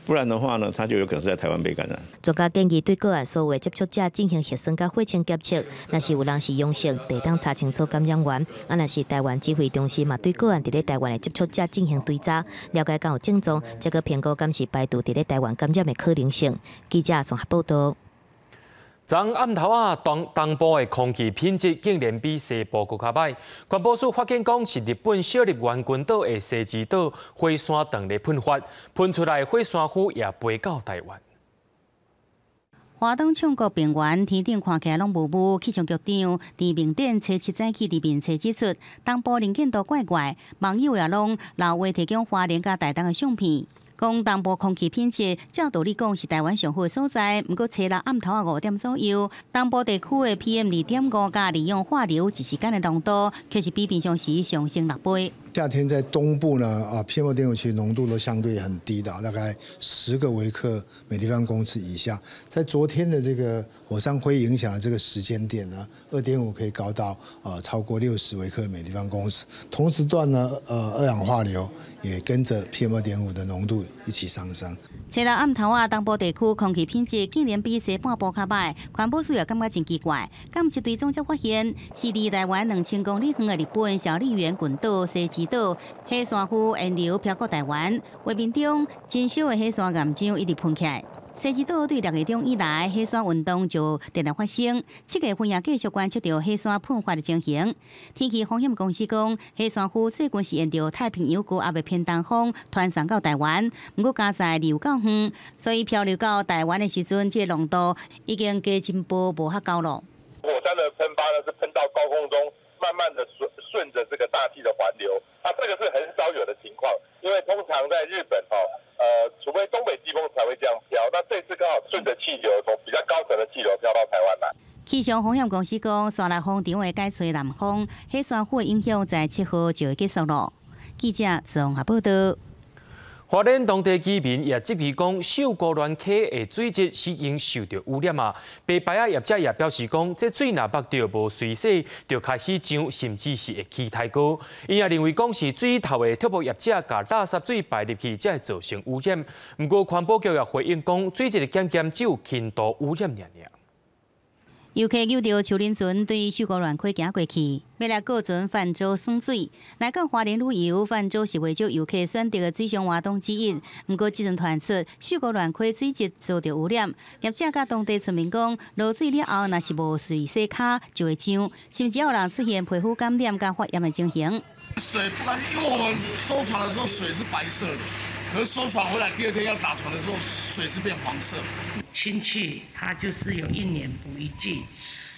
不然的話呢，他就有可能是在台灣被感染。
專家建議對個案所有的接觸者進行核酸佮血清檢測，若是有人是陽性，就當查清楚感染源。啊，若是台灣指揮中心嘛，對個案佇咧台灣的接觸者進行追查，了解敢有症狀，才閣評估敢是排除佇咧台灣感染的可能性。記者綜合報道。
昨暗頭仔，東部的空氣品質竟然比西部閣較歹。環保署發現講，是日本小笠原群島的西之島火山當咧噴發，噴出來的火山灰也飛到台灣。
華東唱國平原天頂看起來攏霧霧，氣象局長鄭明典初七早起佇面冊指出，東部能見度怪怪，網友也攏留話提供花蓮佮台東的相片。講東部空氣品質，照道理講是台灣上好的所在。毋過，初六暗頭仔5點左右，東部地區的 PM 2.5佮二氧化硫一時間的濃度，卻是比平常時上升6倍。
夏天在東部呢，PM 2.5其實濃度都相對很低的，大概10個微克每立方公尺以下。在昨天的這個火山灰影響的這個時間點呢，2.5可以高到超過60微克每立方公尺。同時段呢，二氧化硫也跟着 PM 2.5的濃度一起上升。
初六暗頭仔，東部地區空氣品質竟然比西半部較歹，環保署也感覺真奇怪。敢一追蹤才發現，是離台灣2000公里遠的日本小笠原群島西之島火山灰沿流飄過台灣，畫面中真少的火山岩漿一直噴起來。济州岛对6月中以来，火山运动就定定发生。7月份也继续观测到火山喷发的情形。天气风险公司讲，火山灰最近是沿著太平洋高压的偏东风传送到台湾，毋过加载流较远，所以漂流到台湾的时阵，这个浓度已经加真薄，无遐高了。
火山的喷发呢，是喷到高空中，慢慢的顺着这个大气的环流，那这个是很少有的情况，因为通常在日本哦，除非东北季风才会这样飘，那这次刚好顺着气流，从比较高层的气流飘到台湾来。
气象风险公司讲，沙来风场会改吹南风，火山灰的影响在7号就会结束了。记者综合报道。
花莲当地居民也质疑讲，秀姑峦溪的水质是因受到污染啊。白牌仔业者也表示讲，这水若目著无随洗，就开始涨，甚至是会起苔膏。伊也认为讲是水头的铁木业者共垃圾水排入去，才会造成污染。毋过环保局也回应讲，水质的检验只有轻度污染尔尔。
游客扭著手轮船对秀姑峦溪行过去，欲来过船泛舟耍水。来到花莲旅游，泛舟是袂少游客选择的水上活动之一。毋过，这阵传出秀姑峦溪水质遭到污染，业者佮当地村民讲，落水了后，若是无随洗跤，就会涨，甚至有人出现皮肤感染佮发炎的情形。
水不干净，因为我们收船的时候水是白色的，可是收船回来第二天要打船的时候，水是变黄色。
亲戚他就是有一年补一季，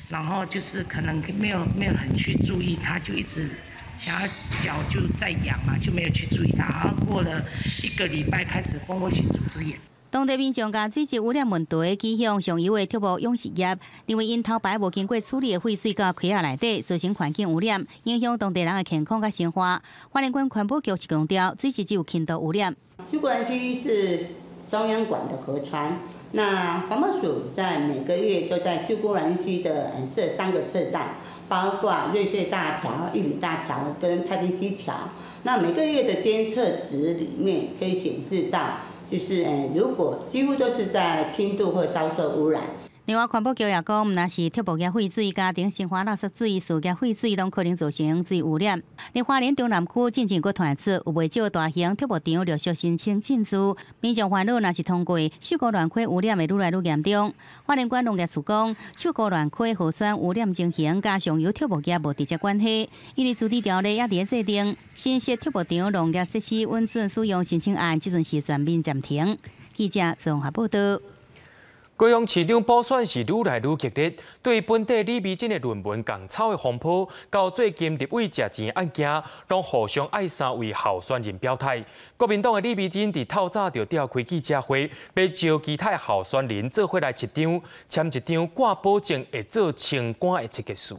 然后就是可能没有很去注意，他就一直想要脚就在痒嘛，就没有去注意它。然后过了1个礼拜开始蜂窝性组织炎。
当地民众将水质污染问题指向上游的铁木养殖业，认为𪜶偷排无经过处理的废水到溪仔内底，造成环境污染，影响当地人的健康佮生活。花莲县环保局是强调，水质只有轻度污染。
秀姑峦溪是中央管的河川，那环保署在每个月都在秀姑峦溪的设3个测站，包括瑞穗大桥、玉里大桥跟太平溪桥。那每个月的监测值里面可以显示到。就是如果几乎都是在轻度或稍受污染。
另外，环保局也讲，毋但是铁木业废水、家庭生活垃圾水、事业废水，拢可能造成水污染。伫花莲中南区进前阁传出有袂少大型铁木场陆续申请进驻，民众烦恼若是通过秀姑峦溪污染会愈来愈严重。花莲县农业处讲，秀姑峦溪河川污染情形佮上游铁木业无直接关系，因为自治条例也伫咧制定新设铁木场农业设施允准使用申请案，这阵是全面暂停。记者综合报道。
高雄市长补选是愈来愈激烈，对本地李美珍的论文共抄的风波，到最近立委食钱案件，拢互相爱三位候选人表态。国民党的李美珍伫透早就召开记者会，欲招其他候选人做伙来一张签一张挂保证会做清官的切结书。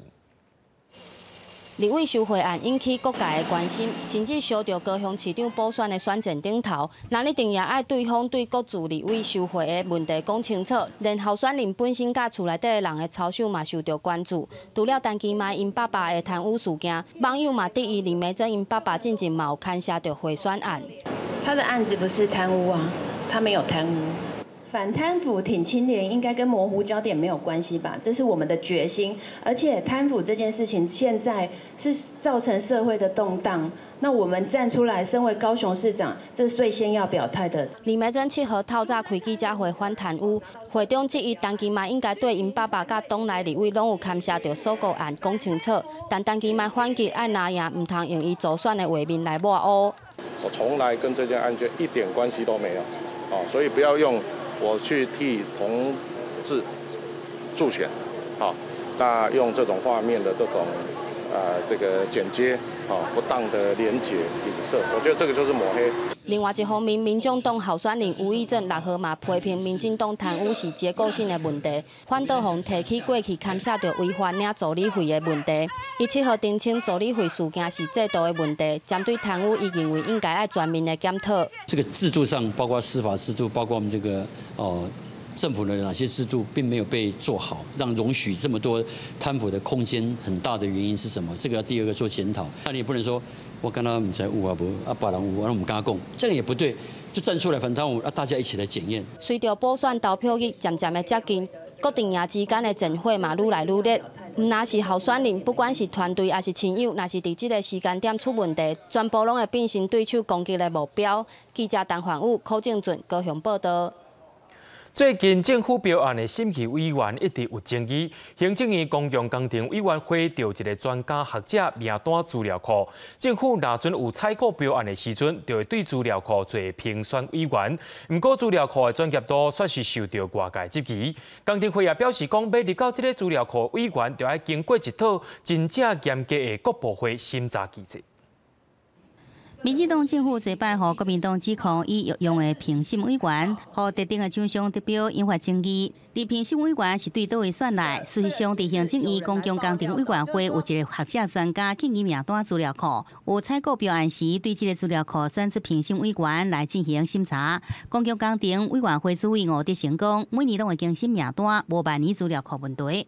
立委受贿案引起各界的关心，甚至烧著高雄市长补选的选战顶头。那一定也爱对方对各自立委受贿的问题讲清楚，连候选人本身佮厝内底的人的操守嘛受到关注。除了陈其迈𪜶爸爸的贪污事件，网友嘛质疑林美珍𪜶爸爸进前嘛有牵涉著贿选案。
他的案子不是贪污啊，他没有贪污。反贪腐、挺清廉，应该跟模糊焦点没有关系吧？这是我们的决心。而且贪腐这件事情现在是造成社会的动荡，那我们站出来，身为高雄市长，这是最先要表态的。
林美珍7号透早开记者会反贪污，会中质疑陈其迈应该对𪜶爸爸佮党内立委拢有牵涉著锁国案讲清楚，但陈其迈反击爱拿赢，毋通用伊助选的画面来抹乌。
我从来跟这件案件一点关系都没有，哦，所以不要用我去替同志助选，好，那用这种画面的这种这个剪接，不当的连结影射，我觉得这个就是抹黑。
另外一方面，民众党候选人吴益政6号嘛批评民进党贪污是结构性的问题，反倒予提起过去牵涉著违法领助理费的问题。伊7号澄清助理费事件是制度的问题，针对贪污，伊认为应该爱全面的检讨。
这个制度上，包括司法制度，包括我们这个政府的哪些制度并没有被做好，让容许这么多贪腐的空间很大的原因是什么？这个要第二个做检讨。那你也不能说我跟他们在有啊无啊，别人有啊，我们敢讲，这个也不对，就站出来反贪污，啊，大家一起来检验。
随著补选投票日渐渐的接近，各阵营之间的战火嘛愈来愈热。毋但是候选人，不管是团队还是亲友，若是伫这个时间点出问题，全部拢会变成对手攻击的目标。记者陈焕武、柯正俊高雄报道。
最近政府標案的審議委員一直有爭議，行政院公共工程委員會調一个專家學者名單資料庫，政府若準有採購標案的時陣，就會對資料庫做評選委員。毋過資料庫的專業度煞是受著外界質疑。工程會也表示講，欲入到這个資料庫委員，就愛經過一套真正嚴格的各部會審查機制。
民進黨政府這擺予國民黨指控以用的評審委員，予特定的獎項得標引發爭議。而評審委員是對佗位選來？事實上，佇行政院公共工程委員會有一个學者專家建議名單資料庫，有採購標案時，對這个資料庫選出評審委員來進行審查。公共工程委員會主委吳德成講，每年攏會更新名單，無萬年資料庫問題。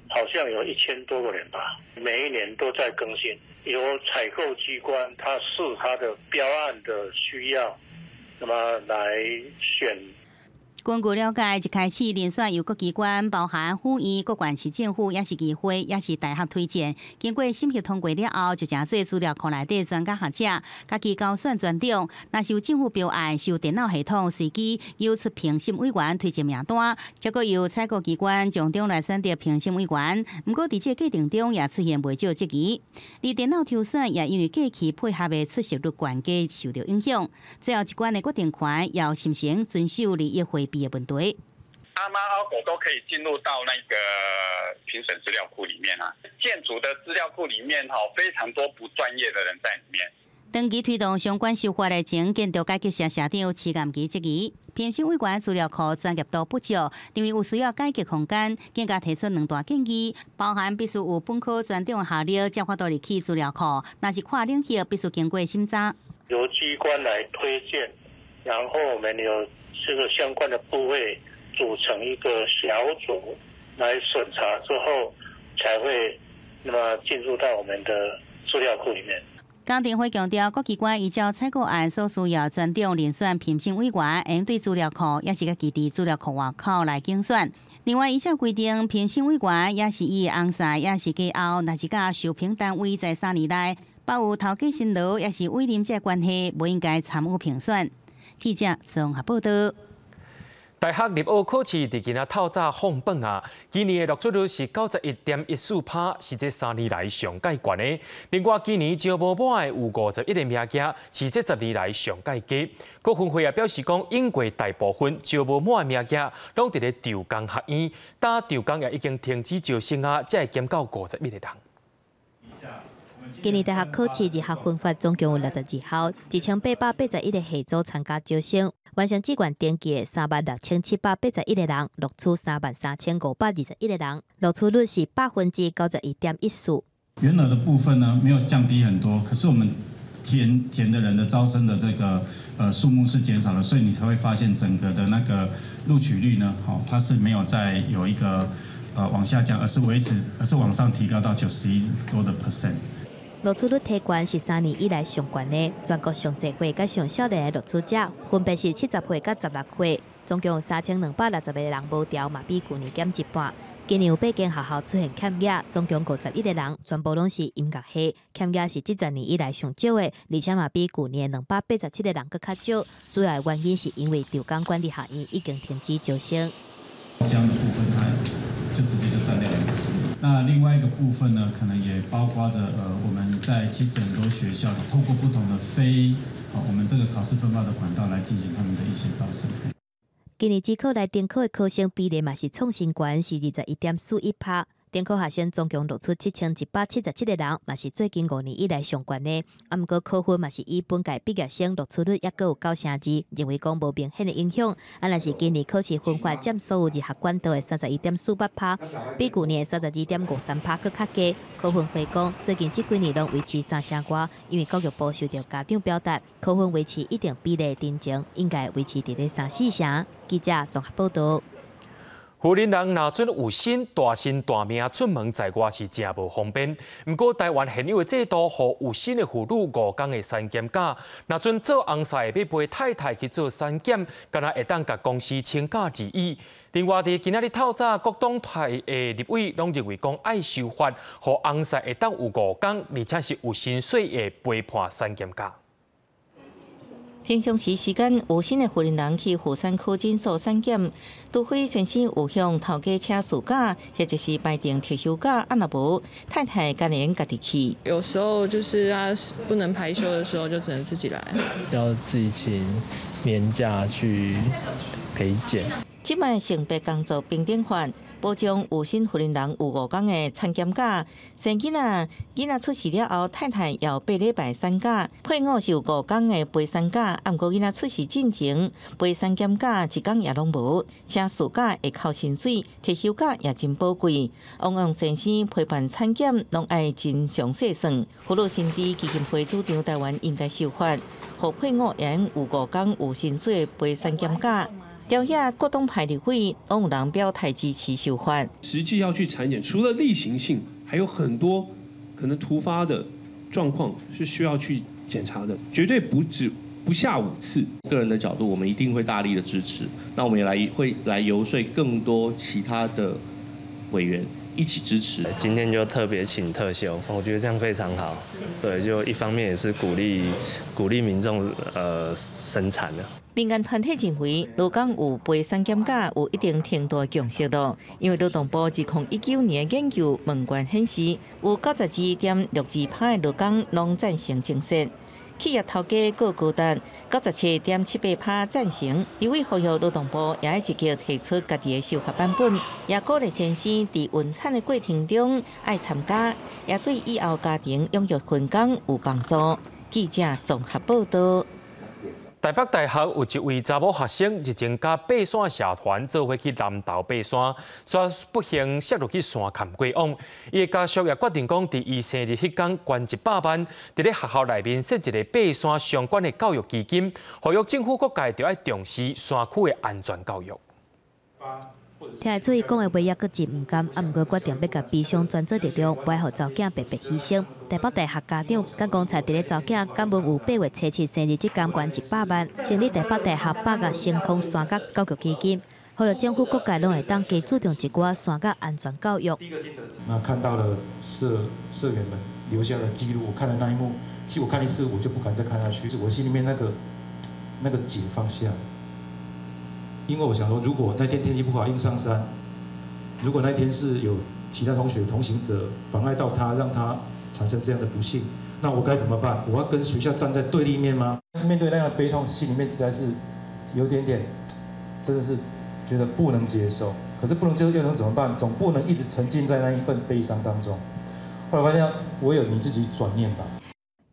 好像有1000多個人吧，每一年都在更新。由採購機關，他視他的標案的需要，那麼來選。
根據了解，一開始遴選由各機關，包含府院、各縣市政府，抑是議會，抑是大學推薦。經過審核通過了後，就成做資料庫內底專家學者，家己勾選專長。若是有政府標案，是由電腦系統隨機由出評審委員推薦名單，結果由採購機關從中來選擇評審委員。毋過，佇這個過程中也出現袂少質疑。而電腦抽選也因為過去配合的出席率懸低受著影響。最後一關的決定權要是毋是遵守利益迴避的問題。
阿貓阿狗都可以進入到那個評審資料庫裡面啊，建築的資料庫裡面哈，非常多不專業的人在裡面。
長期推動相關修法的前建築改革社社長徐淦祺質疑，評審委員資料庫專業度不足，認為有需要改革空間，更加提出兩大建議，包含必須有本科專長學歷才法度入去資料庫，若是跨領域必須經過審查。
由機關來推薦，然後我們有這個相關的部會組成一個小組來審查之後，才會那麼進入到我們的資料庫裡面。
工程會強調，各機關依照採購案所需要專長遴選評審委員，應對資料庫，抑是家己佇資料庫外口來揀選。另外，依照規定，評審委員抑是伊的翁婿，抑是繼後，若是佮受評單位在3年內，包有頭家辛勞，抑是委任這關係，無應該參與評選。記者綜合報導。
大學入學考試佇今仔透早放榜啊！今年的錄取率是91.14%，是這3年來上蓋懸的。另外，今年招無滿的有51個名額，是這10年來上蓋低。高分會也表示講，應過大部分招無滿的名額，攏佇咧長江學院，但長江也已經停止招生啊，才會減到51個人。
今年大學考試入學分發總共有62校，1881個系組參加招生，完成志願登記的36,781個人，錄取33,521個人，錄取率是91.14%。
員額的部分呢，沒有降低很多，可是我們填的人的招生的這個數目是減少了，所以你才會發現整個的那個錄取率呢，好，它是沒有再有一個往下降，而是維持，而是往上提高到91多的 percent。
錄取率提懸是3年以來上懸的，全國上濟歲佮上少年的錄取者分別是70歲佮16歲，總共有3260個人無調，嘛比舊年減一半。今年有八間學校出現欠額，總共51個人，全部攏是音樂系，欠額是這10年以來上少的，而且嘛比舊年287個人閣較少。主要的原因是因為長江管理學院已經停止招生。
這樣的部分，它就直接就佔掉了。那另外一個部分呢，可能也包括著我們在其實很多學校透過不同的非我們這個考試分發的管道來進行他們的一些招生。
今年指考來重考的考生比例嘛是創新高，是21.41%。重考學生總共錄取7177個人，嘛是最近5年以來上懸的。啊，毋過考分嘛是以本屆畢業生錄取率猶閣有9成2，認為講無明顯的影響。啊，若是今年考試分發佔所有入學管道的31.48%，比舊年的32.53%閣較低。考分會講，最近這幾年攏維持三成外，因為教育部受著家長表達，考分維持一定比例定情，應該維持佇咧三四成。記者綜合報導。
婦人若準有身帶身帶命出門在外是誠無方便。毋過台灣現有的制度，予有身的婦女5工的產檢假，若準做翁婿的欲陪太太去做產檢，敢若會當共公司請假而已。另外，佇今仔日透早，各黨派的立委攏認為講愛修法，予翁婿會當有5工，而且是有薪水的陪伴產檢假。
平常時時間有身的婦人去婦產科診所產檢，除非先生有向頭家請事假，或者是排定特休假，啊若無，太太敢會家己去。
有時候就是啊，不能排休的時候，就只能自己來。
要自己請年假去陪檢。
這擺性別工作平等法保障有身婦人有5天的產檢假，生囡仔，囡仔出世了後，太太有8禮拜產假，配偶是有5天的陪產假，啊，毋過囡仔出世進前陪產檢假一工也攏無，請事假會扣薪水，特休假也真寶貴。往往先生陪伴產檢攏愛真詳細算。福祿新知基金會主張台灣應該修法，予配偶會用有5天有薪水的陪產檢假。朝野各黨派立委攏有人表態支持修法。
實際要去產檢，除了例行性，還有很多可能突發的狀況是需要去檢查的，絕對不止不下5次。
個人的角度，我們一定會大力的支持。那我們也會來遊說更多其他的委員一起支持。
今天就特別請特休，我覺得這樣非常好。對，就一方面也是鼓勵民眾生產的。
民間團體認為，勞工有陪產檢假有一定程度的共識咯，因為勞動部2019年研究問卷顯示，有92.62%的勞工攏贊成增設。企業頭家閣高達97.78%贊成。立委呼籲勞動部也愛積極提出家己的修法版本，也鼓勵先生佇孕產的過程中愛參加，也對以後家庭養育分工有幫助。記者綜合報道。
台北大學有一位查某學生日前佮爬山社團做伙去南投爬山，煞不幸摔落去山崁過往。伊的家屬也決定講，佇伊生日彼工捐100萬，佇咧學校內面設一個爬山相關的教育基金，呼籲政府各界著愛重視山區的安全教育。
聽出伊講的話猶閣真毋甘，啊，毋過決定欲共悲傷轉做力量，無愛予查某囝白白犧牲。台北大學家長敢講，才佇咧查某囝感恩有8月27生日這工捐100萬，成立台北大學百岳星空山岳教育基金，呼籲政府各界攏會當加注重一寡山岳安全教育。
那看到了社員們留下的記錄，我看了那一幕，其實我看一次我就不敢再看下去，我心裡面那個結放下。因為我想說，如果那天天氣不好，硬上山，如果那天是有其他同學同行者妨礙到他，讓他產生這樣的不幸，那我該怎麼辦？我要跟學校站在對立面嗎？面對那樣的悲痛，心裡面實在是有點點，真的是覺得不能接受。可是不能接受又能怎麼辦？總不能一直沉浸在那一份悲傷當中。後來發現，唯有你自己轉念吧。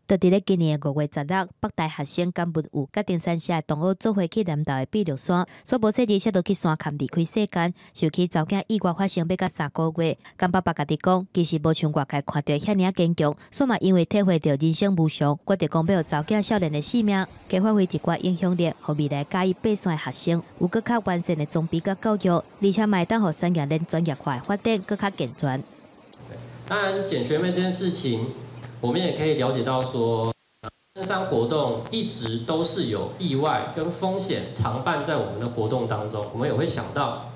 就佇咧今年5月16，北大學生甘文佑佮登山社同學做伙去南投的碧綠山，煞無細膩摔落去山崁離開世間。想起查某囝意外發生欲到3個月，甘爸爸家己講，其實無像外界看著遐爾仔堅強，煞嘛因為體會著人生無常，決定講欲予查某囝少年的性命，加發揮一寡影響力，予未來佮意爬山的學生有閣較完善的裝備佮教育，而且嘛會當予產業鏈專業化的發展閣較健全。
當然，撿學妹這件事情。我們也可以了解到說，登山活動一直都是有意外跟風險常伴在我們的活動當中。我們也會想到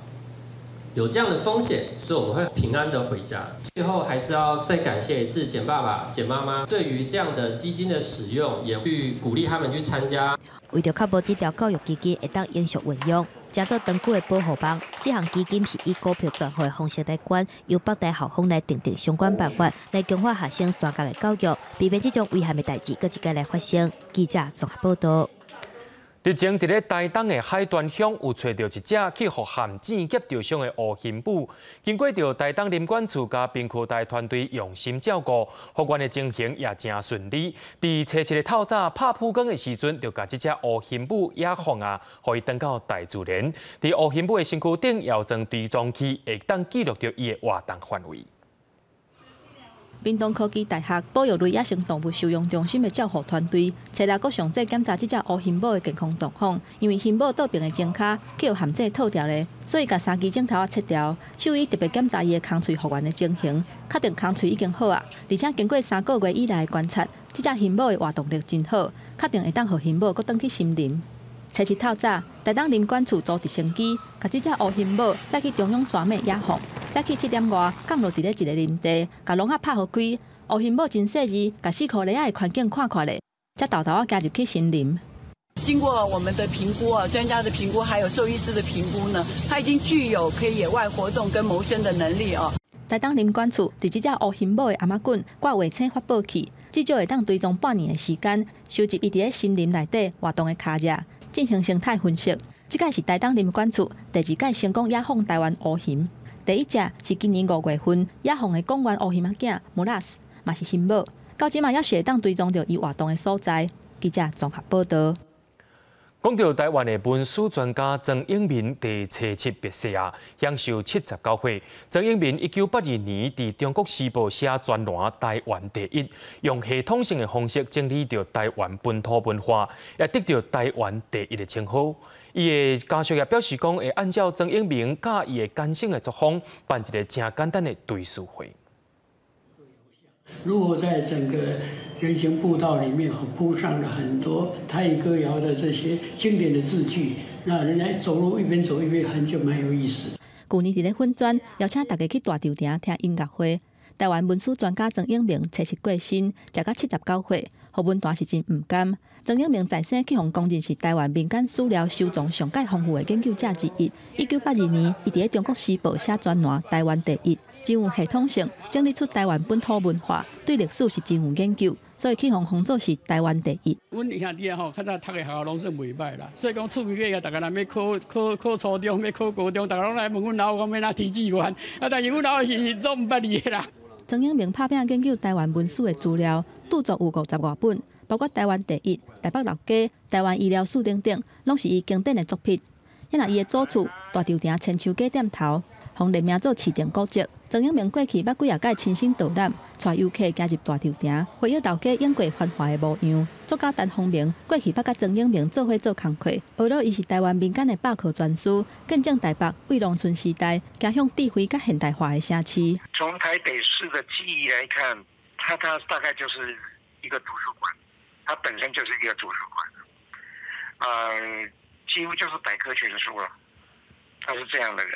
有這樣的風險，所以我們會平安的回家。最後還是要再感謝一次簡爸爸、簡媽媽對於這樣的基金的使用，也去鼓勵他們去參加。
為著確保這條教育基金會當永續運用，成做長久的保護網。這項基金是以股票轉戶的方式來捐，由北大校方來訂定相關辦法，來強化學生山岳的教育，避免這種遺憾的代誌閣一擺來發生。記者綜合報道。
日前，佇咧台東的海端鄉有揣著一隻去予陷阱夾著傷的烏鴆母，經過著台東林管處佮屏科大團隊用心照顧，復原的情形也誠順利。佇初七的透早拍曝光的時陣，就共這隻烏鴆母野放啊，予伊轉到大自然。佇烏鴆母的身軀頂有裝追蹤器，會當記錄著伊的活動範圍。
屏東科技大學保育類野生動物收容中心的照護團隊，初六閣詳細檢查這隻烏鴆母的健康狀況。因為鴆母倒爿的前跤去予陷阱套牢咧，所以共三支鏡頭仔切掉。獸醫特別檢查伊的空喙復原的情形，確定空喙已經好啊。而且經過3個月以來的觀察，這隻鴆母的活動力真好，確定會當予鴆母閣轉去森林。初七透早，台東林管處組直升機，共這隻烏鴆母載去中央山脈野放。早起7點外，降落佇咧一个林地，共籠仔拍予開。烏鴆母真細膩，共四箍犁仔的環境看看咧，才沓沓仔行入去森林。
經過我們的評估啊，專家的評估，還有獸醫師的評估呢，它已經具有可以野外活動跟謀生的能力啊。
台東林管處佇這隻烏熊母的頷仔頸掛衛星發報器，至少會當追蹤半年的時間，收集伊佇咧森林內底活動的跤跡，進行生態分析。這擺是台東林管處第二擺成功野放台灣烏熊，第一隻是今年5月份野放的港灣烏熊仔囝莫拉斯，嘛是熊母。到這馬猶是會當追蹤著伊活動的所在。記者綜合報導。
講到台灣的文史專家曾永明，佇初七辭世啊，享壽79歲。曾永明1982年佇中國時報寫專欄《台灣第一》，用系統性的方式整理著台灣本土文化，也得著台灣第一的稱號。伊的家屬也表示講，會按照曾永明佮意的簡省的作風，辦一个誠簡單的追思會。
如果在整個人行步道裡面鋪上了很多台語歌謠的這些經典的字句，那人家走路一邊走一邊哼，就蠻有意思。
舊年佇咧粉專邀請大家去大稻埕聽音樂會，台灣文史專家曾永明初七過身，食到79歲，予文壇是真毋甘。曾永明在生去予公認是台灣民間史料收藏上蓋豐富的研究者之一。1982年，伊佇咧中國時報寫專欄《台灣第一》。真有系統性，整理出台灣本土文化，對歷史是真有研究，所以去予封做是台灣第一。
阮兄弟吼，較早讀的學校攏算袂䆀啦，所以講出畢業啊，逐家人欲考考考初中，欲考高中，逐家攏來問阮老母講欲按怎填志願，啊，但是阮老母是攏毋捌字的啦。
曾永明拍拚研究台灣文史的資料，著作有50外本，包括台灣第一、台北老街、台灣醫療史等等，攏是伊經典的作品。遐若伊的祖厝大稻埕千秋街店頭，予列名做市定古蹟。曾永明過去捌幾仔擺親身導覽，帶遊客行入大稻埕，回憶老街永過繁華的模樣。作家陳鴻明過去捌佮曾永明做伙做工課，學了伊是台灣民間的百科全書，見證台北為農村時代走向智慧佮現代化的城市。
從台北市的記憶來看，它大概就是一個圖書館，它本身就是一個圖書館，幾乎就是百科全書了。他是這樣的人。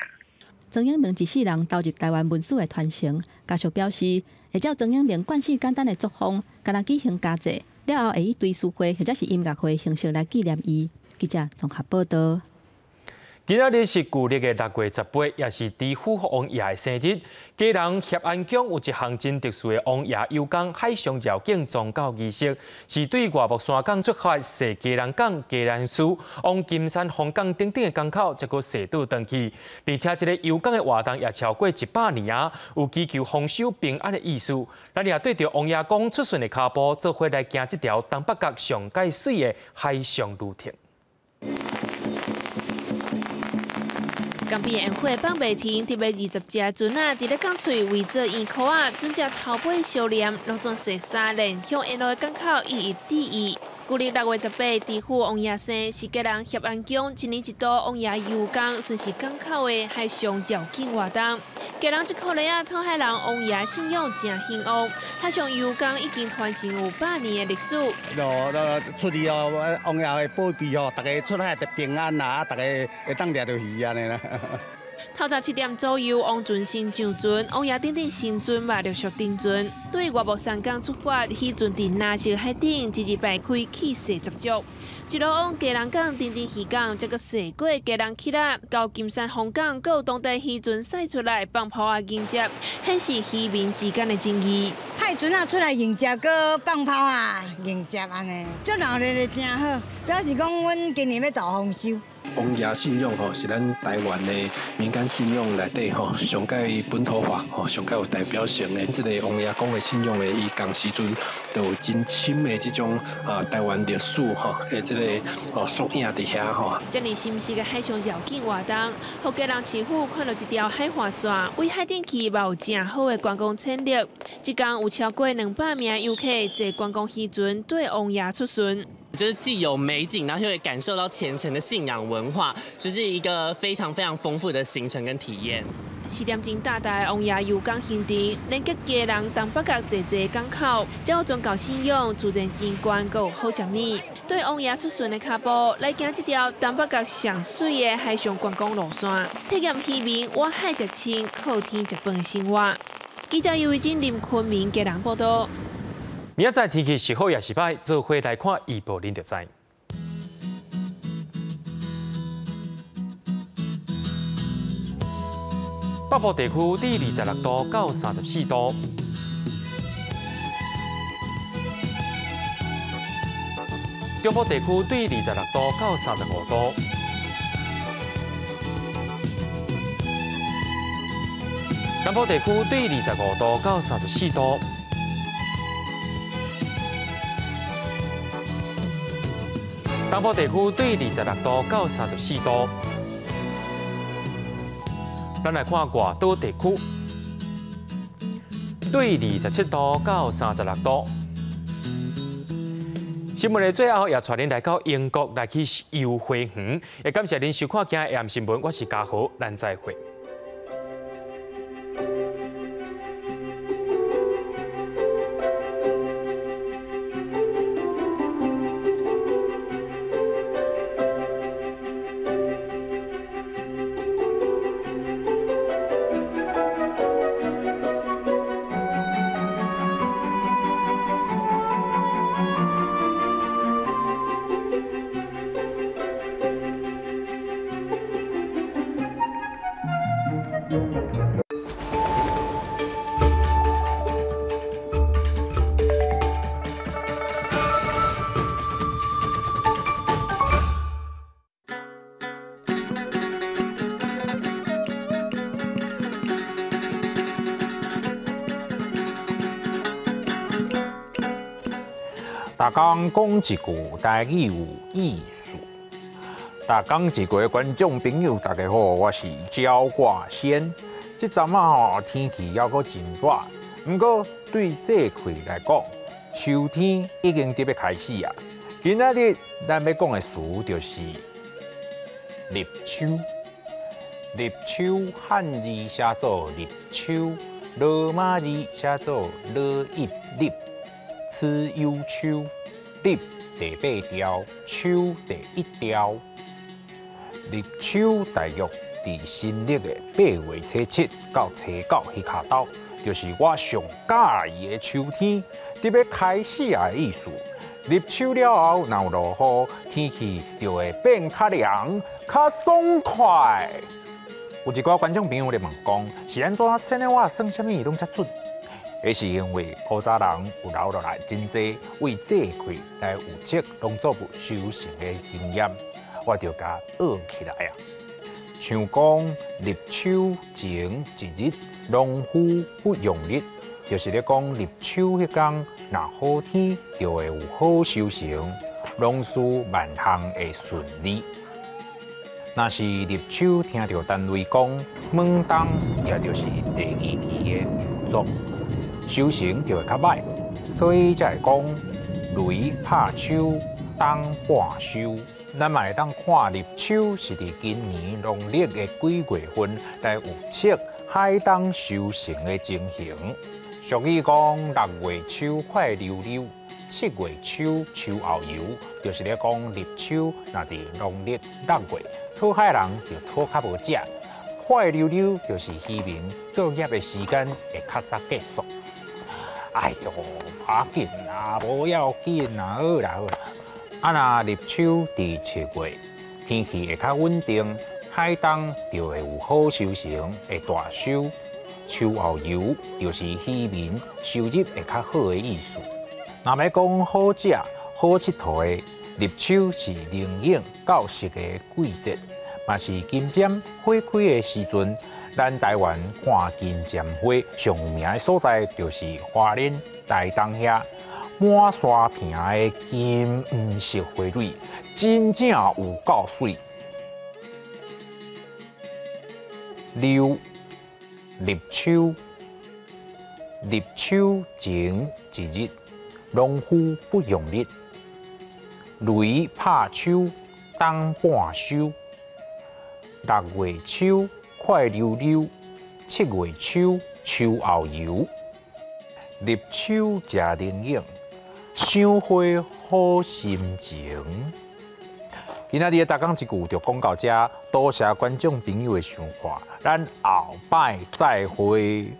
曾永明一世人投入台灣文史的傳承，家屬表示會照曾永明慣勢簡單的作風，敢若舉行家祭，了後會以追思會或者是音樂會形式來紀念伊。記者綜合報導。
今仔日是舊曆的6月18，也是知府王爺的生日。基隆協安宮有一項真特殊的王爺遊港海上繞境宗教儀式，是對外木山港出發，踅基隆港、基隆市、往金山風港等等的港口，才閣踅倒轉去。而且這个遊港的活動也超過100年啊，有祈求豐收平安的意思。咱也對著王爺公出巡的跤步，做伙來行這條東北角上蓋媠的海上旅程。
江边烟火放袂停，特别20只船仔，伫咧港喙围做圆箍仔，准食头尾相连，拢总踅三连，向沿路的港口一一致意。旧历6月18，知府王爷生是基隆协安宫一年一度王爷游港巡视港口的海上绕境活动。基隆这箍日仔，讨海人王爷信仰真兴旺，海上游港已经传承有100年的历史。
落出去哦，王爷会保庇哦，大家出海得平安啦，大家会当掠著鱼按呢啦。
透早7点左右，王船先上船，王爷等等新船嘛陆续登船。对外木山港出发，渔船伫蓝色海顶直直摆开气势十足。一路往基隆港、丁丁渔港，再阁驶过基隆起来，到金山风港，阁有当地渔船驶出来放炮仔迎接，显示渔民之间的情谊。
派船仔出来迎接，阁放炮仔迎接按呢，足热闹的，真好，表示讲阮今年欲大丰收。
王爷信仰吼，是咱台湾的民间信仰内底吼，上盖本土化吼，上盖有代表性的。这个王爷公的信仰的，伊仝时阵就有真深的这种啊台湾历史吼的这个哦缩影伫遐吼。
这尔新式的海上绕境活动，予基隆市府看到一条海岸线，为海顶去嘛有诚好的观光潜力。这工有超过200名游客坐观光渔船对王爷出巡。
就是既有美景，然后又会感受到虔诚的信仰文化，就是一个非常非常丰富的行程跟体验。
4点钟到达王爷游港行程，连接基隆东北角济济港口，才有宗教信仰、自然景观，阁有好食物。对王爷出巡的跤步，来行这条东北角上媠的海上观光路线，体验渔民挖海食清、靠天食饭的生活。记者尤维珍、林坤明基隆报道。
明仔载天气是好也是䆀，做伙来看预报，恁就知。北部地区对26度到34度。中部地区对26度到35度。南部地区对25度到34度。东部地区对26度到34度。咱来看外岛地区，对27度到36度。新闻的最后，也带您来到英国来去游花园。也感谢您收看今日 AM 新闻，我是嘉豪，咱再会。
逐工讲一句台语有意思。逐工一句的观众朋友，大家好，我是焦挂先。这阵仔吼天气犹阁真热，不过对这季来讲，秋天已经伫欲开始啊。今仔日咱欲讲的词就是立秋。立秋汉字写做立秋，罗马字写做罗一立。此有秋，立第八条，秋第一条。立秋大约伫新历的8月初7到初9彼跤晝，就是我上佮意的秋天，伫欲开始啊的意思。立秋了后，若有落雨，天气就会变较凉、较爽快。有一寡观众朋友咧问讲，是按怎生的我算啥物拢遮准？那是因为古早人有留落来真济为这块来预测农作物收成的经验，我就共学起来啊。像讲立秋前一日，农夫不用力，就是咧讲立秋彼天，若好天就会有好收成，农事万项会顺利。若是立秋听到单位讲猛冬，也就是第二期的著作。收成就会较歹，所以才会讲雷拍秋，冬半收。咱嘛会当看立秋是伫今年农历的几月份来预测海冬收成的情形。俗语讲6月秋快溜溜，7月秋秋后油，就是咧讲立秋若伫农历6月，讨海人就讨较无食。快溜溜就是渔民作业的时间会较早结束。哎哟，无要紧啦，无要紧啦，好啦好啦。啊，若立秋伫7月，天气会较稳定，海冬就会有好收成，会大收。秋后油就是渔民收入会较好的意思。若欲讲好食、好𨑨迌的，立秋是灵应到熟的季节，嘛是金针花开的时阵。咱台湾看金针花上有名的所在，就是花莲、台东遐满山坪的金黄色花蕊，真正有够媠。六立秋，立秋前一日，农夫不用力，雷拍秋，冬半收。6月秋。快溜溜，7月秋，秋后油。立秋食灵应，赏花好心情。今仔日的逐工一句就讲到这，多谢观众朋友的收看，咱后摆再会。